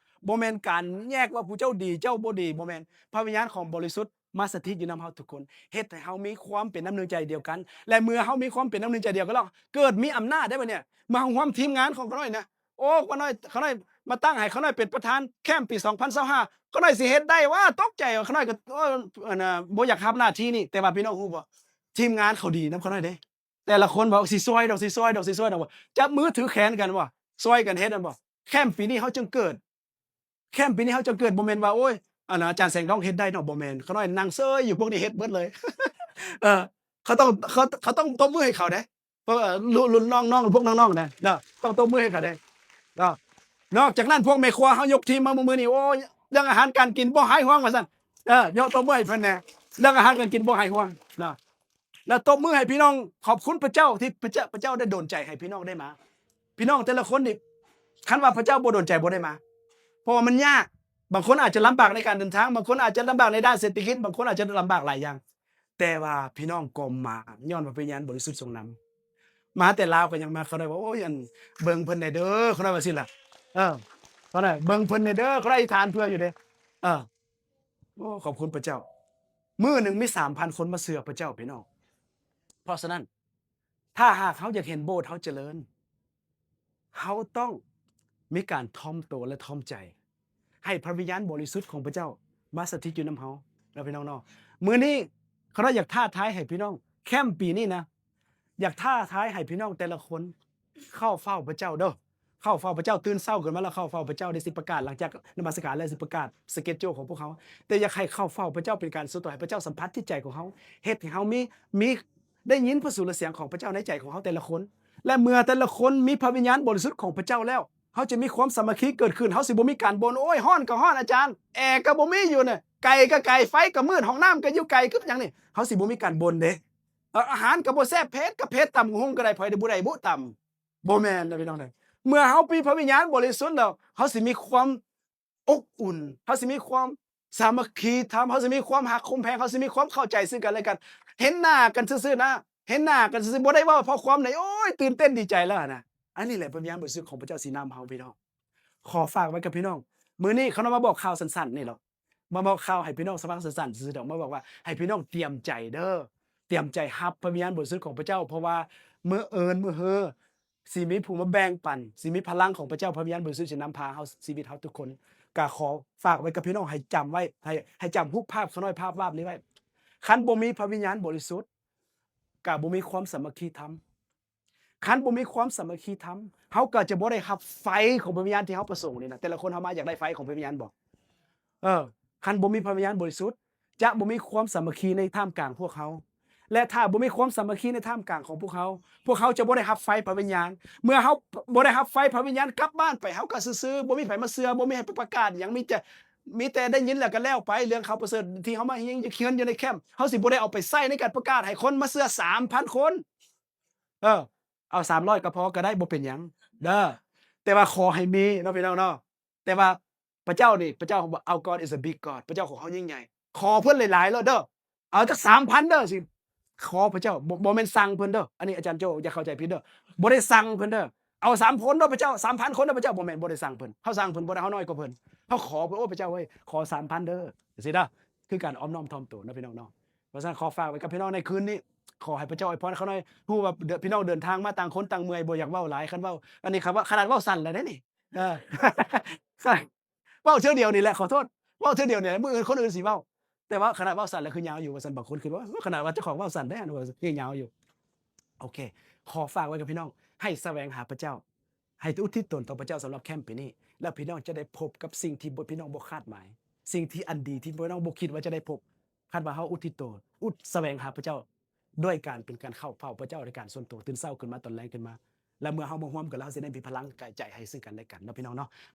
ບໍ່ແມ່ນການແຍກວ່າຜູ້ເຈົ້າດີເຈົ້າບໍ່ດີ ບໍ່ແມ່ນ. ພະວິນຍານຂອງບໍລິສຸດມາສະຖິດຢູ່ນຳເຮົາທຸກຄົນ ເຮັດໃຫ້ເຮົາມີຄວາມເປັນນ້ຳໜຶ່ງໃຈດຽວກັນ ແລະ ເມື່ອເຮົາມີຄວາມເປັນນ້ຳໜຶ່ງໃຈດຽວກັນແລ້ວ ເກີດມີອຳນາດໄດ້ບັດນີ້. ມາຮ່ວມທີມງານຂອງຂ້ານ້ອຍນະ ໂອ້ ຂ້ານ້ອຍ ຂ້ານ້ອຍມາຕັ້ງໃຫ້ຂ້ານ້ອຍເປັນປະທານແຄມປີສອງພັນຊາວຫ້າ ຂ້ານ້ອຍຊິເຮັດໄດ້ຫວາ? ຕົກໃຈວ່າຂ້ານ້ອຍກໍ ໂອ້ ອັນນ່າ ບໍ່ຢາກຮັບໜ້າທີ່ນີ້. ແຕ່ວ່າພີ່ນ້ອງຮູ້ບໍ່? ທີມງານເຂົາດີນຳຂ້ານ້ອຍເດ້ ແຕ່ລະຄົນວ່າຊິຊ່ອຍດອກ ຊິຊ່ອຍດອກ ຊິຊ່ອຍດອກ ຈັບມືຖືແຂນກັນວ່າຊ່ອຍກັນເຮັດແມ່ນບໍ່? ແຄມປີນີ້ເຮົາຈຶ່ງເກີດ ແຄມປີນີ້ເຮົາຈຶ່ງເກີດ ບໍ່ແມ່ນວ່າ ໂອ້ຍ ອັນນ່າ ອາຈານແສງທອງເຮັດໄດ້ເນາະ ບໍ່ແມ່ນ ຂ້ານ້ອຍນັ່ງເຊີຍຢູ່ ພວກນີ້ເຮັດເບິດເລີຍ. ເອີ ເຂົາຕ້ອງ ເຂົາ ເຂົາຕ້ອງຕົບມືໃຫ້ເຂົາເດ້ ເພາະວ່າລຸ ລຸ້ນນ້ອງໆ ພວກນ້ອງໆນະ ເນາະ ຕ້ອງຕົບມືໃຫ້ເຂົາເດ້ ເນາະ. ນອກຈາກນັ້ນພວກແມ່ຄົວເຮົາຍົກທີມມາມື້ນີ້ ໂອ້ຍ ເລື່ອງອາຫານການກິນບໍ່ຫາຍຫ່ວງວ່າຊັ້ນ ເອີ ຍົກຕົບມືໃຫ້ເພິ່ນແດ່ ເລື່ອງອາຫານການກິນບໍ່ຫາຍຫ່ວງເນາະ. ແລ້ວຕົບມືໃຫ້ພີ່ນ້ອງ ຂອບຄຸນພະເຈົ້າທີ່ພະເຈົ້າ ພະເຈົ້າໄດ້ດົນໃຈໃຫ້ພີ່ນ້ອງໄດ້ມາ. ພີ່ນ້ອງແຕ່ລະຄົນນີ້ ຄັນວ່າພະເຈົ້າບໍ່ດົນໃຈບໍ່ໄດ້ມາ ເພາະວ່າມັນຍາກ. ບາງຄົນອາດຈະລຳບາກໃນການເດີນທາງ ບາງຄົນອາດຈະລຳບາກໃນດ້ານເສດຖະກິດ ບາງຄົນອາດຈະລຳບາກຫຼາຍຢ່າງ ແຕ່ວ່າພີ່ນ້ອງກໍມາ ຍ້ອນວ່າພະວິນຍານບໍລິສຸດຊົງນຳ. ມາແຕ່ລາວກໍຍັງມາ ເຂົາໄດ້ວ່າ ໂອ້ຍ ອັນ ເບິ່ງເພິ່ນແດ່ເດີ ເຂົາໄດ້ວ່າຊີ້ລະ ເອີ ເຂົາໄດ້ເບິ່ງເພິ່ນແດ່ເດີ ເຂົາໄດ້ອະທິຖານເພື່ອຢູ່ເດ້ ເອີ. ໂອ້ ຂອບຄຸນພະເຈົ້າ ມື້ໜຶ່ງມີສາມພັນຄົນມາເຊື່ອພະເຈົ້າ ພີ່ນ້ອງ. ເພາະສະນັ້ນ ຖ້າຫາກເຮົາຢາກເຫັນໂບດເຮົາຈະເລີນ ເຮົາຕ້ອງມີການຖ່ອມໂຕ ແລະ ຖ່ອມໃຈ ໃຫ້ພະວິນຍານບໍລິສຸດຂອງພະເຈົ້າມາສະຖິດຢູ່ນຳເຮົາເນາະ ພີ່ນ້ອງເນາະ. ມື້ນີ້ຂ້ານ້ອຍຢາກທ້າທາຍໃຫ້ພີ່ນ້ອງ ແຄມປີນີ້ນະ ຢາກທ້າທາຍໃຫ້ພີ່ນ້ອງແຕ່ລະຄົນເຂົ້າເຝົ້າພະເຈົ້າເດີ ເຂົ້າເຝົ້າພະເຈົ້າ ຕື່ນເຊົ້າຂຶ້ນມາແລ້ວເຂົ້າເຝົ້າພະເຈົ້າ ເດຊິປະກາດ ຫຼັງຈາກນະມັດສະການແລ້ວຊິປະກາດ schedule ຂອງພວກເຮົາ. ແຕ່ຢາກໃຫ້ເຂົ້າເຝົ້າພະເຈົ້າເປັນການສ່ວນຕົວ ໃຫ້ພະເຈົ້າສຳຜັດຈິດໃຈຂອງເຮົາ ເຮັດໃຫ້ເຮົາມີ ມີ ໄດ້ຍິນພະສຸລະສຽງຂອງພະເຈົ້າໃນໃຈຂອງເຮົາແຕ່ລະຄົນ ແລະ ເມື່ອແຕ່ລະຄົນມີພະວິນຍານບໍລິສຸດຂອງພະເຈົ້າແລ້ວ ເຮົາຈະມີຄວາມສາມັກຄີເກີດຂຶ້ນ ເຮົາຊິບໍ່ມີການບ່ນ ໂອ້ຍ ຮ້ອນກໍຮ້ອນອາຈານ ແອກໍບໍ່ມີຢູ່ນະ ໄກກໍໄກ ໄຟກໍມືດ ຫ້ອງນ້ຳກໍຢູ່ໄກ ຄືຫຍັງນີ້ ເຮົາຊິບໍ່ມີການບ່ນເດ້. ເອີ ອາຫານກໍບໍ່ແຊບ ເຜັດກໍເຜັດ ຕຳບັກຫຸ່ງກໍໄດ້ ໃຜໄດ້ບໍ່ໄດ້ບຸຕຳ ບໍ່ແມ່ນນະ ພີ່ນ້ອງເອີຍ. ເມື່ອເຮົາມີພະວິນຍານບໍລິສຸດແລ້ວ ເຮົາຊິມີຄວາມອົບອຸ່ນ ເຮົາຊິມີຄວາມສາມັກຄີທຳ ເຮົາຊິມີຄວາມຮັກຄວາມແພງ ເຮົາຊິມີຄວາມເຂົ້າໃຈຊຶ່ງກັນແລະກັນ ເຫັນໜ້າກັນຊື່ໆນະ ເຫັນໜ້າກັນຊື່ໆ ບໍ່ໄດ້ເວົ້າເພາະຄວາມໃດ ໂອ້ຍ ຕື່ນເຕັ້ນດີໃຈແລ້ວນະ. ອັນນີ້ແຫຼະພະວິນຍານບໍລິສຸດຂອງພະເຈົ້າຊິນຳເຮົາ ພີ່ນ້ອງ. ຂໍຝາກໄວ້ກັບພີ່ນ້ອງ ມື້ນີ້ຂ້ານ້ອຍມາບອກຂ່າວສັ້ນໆນີ້ເນາະ ມາບອກຂ່າວໃຫ້ພີ່ນ້ອງຟັງສັ້ນໆຊື່ໆດອກ ມາບອກວ່າໃຫ້ພີ່ນ້ອງຕຽມໃຈເດີ ຕຽມໃຈຮັບພະວິນຍານບໍລິສຸດຂອງພະເຈົ້າ ເພາະວ່າມື້ອື່ນມື້ຮືຊິມີຜູ້ມາແບ່ງປັນ ຊິມີພະລັງຂອງພະເຈົ້າ ພະວິນຍານບໍລິສຸດຊິນຳພາເຮົາ ຊີວິດເຮົາທຸກຄົນ. ກະຂໍຝາກໄວ້ກັບພີ່ນ້ອງ ໃຫ້ຈຳໄວ້ ໃຫ້ ໃຫ້ຈຳຮູບພາບຂ້ານ້ອຍ ພາບວາດນີ້ໄວ້. ຄັນບໍ່ມີພະວິນຍານບໍລິສຸດ ກະບໍ່ມີຄວາມສາມັກຄີທຳ ຄັນບໍ່ມີຄວາມສາມັກຄີທຳ ເຮົາກໍຈະບໍ່ໄດ້ຮັບໄຟຂອງພະວິນຍານທີ່ເຮົາປະສົງນີ້ນະ. ແຕ່ລະຄົນເຮົາມາຢາກໄດ້ໄຟຂອງພະວິນຍານບໍ່? ເອີ ຄັນບໍ່ມີພະວິນຍານບໍລິສຸດ ຈະບໍ່ມີຄວາມສາມັກຄີໃນທ່າມກາງພວກເຮົາ ແລະ ຖ້າບໍ່ມີຄວາມສາມັກຄີໃນທ່າມກາງຂອງພວກເຮົາ ພວກເຮົາຈະບໍ່ໄດ້ຮັບໄຟພະວິນຍານ. ເມື່ອເຮົາບໍ່ໄດ້ຮັບໄຟພະວິນຍານ ກັບບ້ານໄປເຮົາກໍຊື່ໆ ບໍ່ມີໃຜມາເຊື່ອ ບໍ່ມີໃຜໄປປະກາດຫຍັງ ມີແຕ່ ມີແຕ່ໄດ້ຍິນແລ້ວກໍແລ້ວໄປ. ເລື່ອງຂ່າວປະເສີດທີ່ເຮົາມາເຮັດຢູ່ເຮືອນຢູ່ໃນແຄມ ເຮົາຊິບໍ່ໄດ້ເອົາໄປໃຊ້ໃນການປະກາດໃຫ້ຄົນມາເຊື່ອສາມພັນຄົນ. ເອີ ເອົາສາມຮ້ອຍກໍພໍກໍໄດ້ ບໍ່ເປັນຫຍັງເດີ ແຕ່ວ່າຂໍໃຫ້ມີເນາະ ພີ່ນ້ອງເນາະ. ແຕ່ວ່າພະເຈົ້ານີ້ ພະເຈົ້າຂອງເຮົາ Our God is a big God ພະເຈົ້າຂອງເຮົາຍິ່ງໃຫຍ່. ຂໍເພິ່ນຫຼາຍໆໂລດເດີ ເອົາຈັກສາມພັນເດີ ຊິຂໍພະເຈົ້າ ບໍ່ ບໍ່ແມ່ນສັ່ງເພິ່ນເດີ. ອັນນີ້ອາຈານໂຈຢ່າເຂົ້າໃຈຜິດເດີ ບໍ່ໄດ້ສັ່ງເພິ່ນເດີ. ເອົາສາມຄົນເດີ ພະເຈົ້າ ສາມພັນຄົນເດີ ພະເຈົ້າ ບໍ່ແມ່ນ ບໍ່ໄດ້ສັ່ງເພິ່ນ. ເຮົາສັ່ງເພິ່ນບໍ່ໄດ້ ເຮົານ້ອຍກວ່າເພິ່ນ. ເຮົາຂໍເພິ່ນ ໂອ້ ພະເຈົ້າເອີຍ ຂໍສາມພັນເດີ ຈັ່ງຊີ້ເດີ. ຄືການອ່ອມນ້ອມຖ່ອມໂຕເນາະ ພີ່ນ້ອງເນາະ. ເພາະສະນັ້ນ ຂໍຝາກໄວ້ກັບພີ່ນ້ອງໃນຄືນນີ້ ຂໍໃຫ້ພະເຈົ້າອວຍພອນຂ້ານ້ອຍ. ຮູ້ວ່າເດີ ພີ່ນ້ອງເດີນທາງມາ ຕ່າງຄົນຕ່າງເມື່ອຍ ບໍ່ຢາກເວົ້າຫຼາຍ. ຄັນເວົ້າ ອັນນີ້ ຄັນເວົ້າ ຂະໜາດເວົ້າສັ້ນແລ້ວເດ້ນີ້ ເອີ ເວົ້າເທື່ອດຽວນີ້ແຫຼະ ຂໍໂທດ ເວົ້າເທື່ອດຽວນີ້ແຫຼະ ມື້ອື່ນຄົນອື່ນຊິເວົ້າ. ແຕ່ວ່າຂະໜາດເວົ້າສັ້ນແລ້ວຄືຍາວຢູ່ວ່າຊັ້ນ ບາງຄົນຄິດວ່າ ຂະໜາດວ່າເຈົ້າຂອງເວົ້າສັ້ນໄດ້ ອັນວ່າຄືຍາວຢູ່. ໂອເຄ ຂໍຝາກໄວ້ກັບພີ່ນ້ອງ ໃຫ້ສະແຫວງຫາພະເຈົ້າ ໃຫ້ອຸທິດຕົນຕໍ່ພະເຈົ້າສຳລັບແຄມປີນີ້ ແລ້ວພີ່ນ້ອງຈະໄດ້ພົບກັບສິ່ງທີ່ບໍ່ ພີ່ນ້ອງບໍ່ຄາດໝາຍ ສິ່ງທີ່ອັນດີທີ່ພີ່ນ້ອງບໍ່ຄິດວ່າຈະໄດ້ພົບ. ຄັນວ່າເຮົາອຸທິດໂຕ ອຸດ ສະແຫວງຫາພະເຈົ້າ ດ້ວຍການເປັນການເຂົ້າເຝົ້າພະເຈົ້າໃນການສ່ວນຕົວ ຕື່ນເຊົ້າຂຶ້ນມາຕອນແລງຂຶ້ນມາ ແລະ ເມື່ອເຮົາມາຮ່ວມກັນແລ້ວ ເຮົາຊິໄດ້ມີພະລັງໃຈໃຫ້ຊຶ່ງກັນແລະກັນເນາະ ພີ່ນ້ອງເນາະ.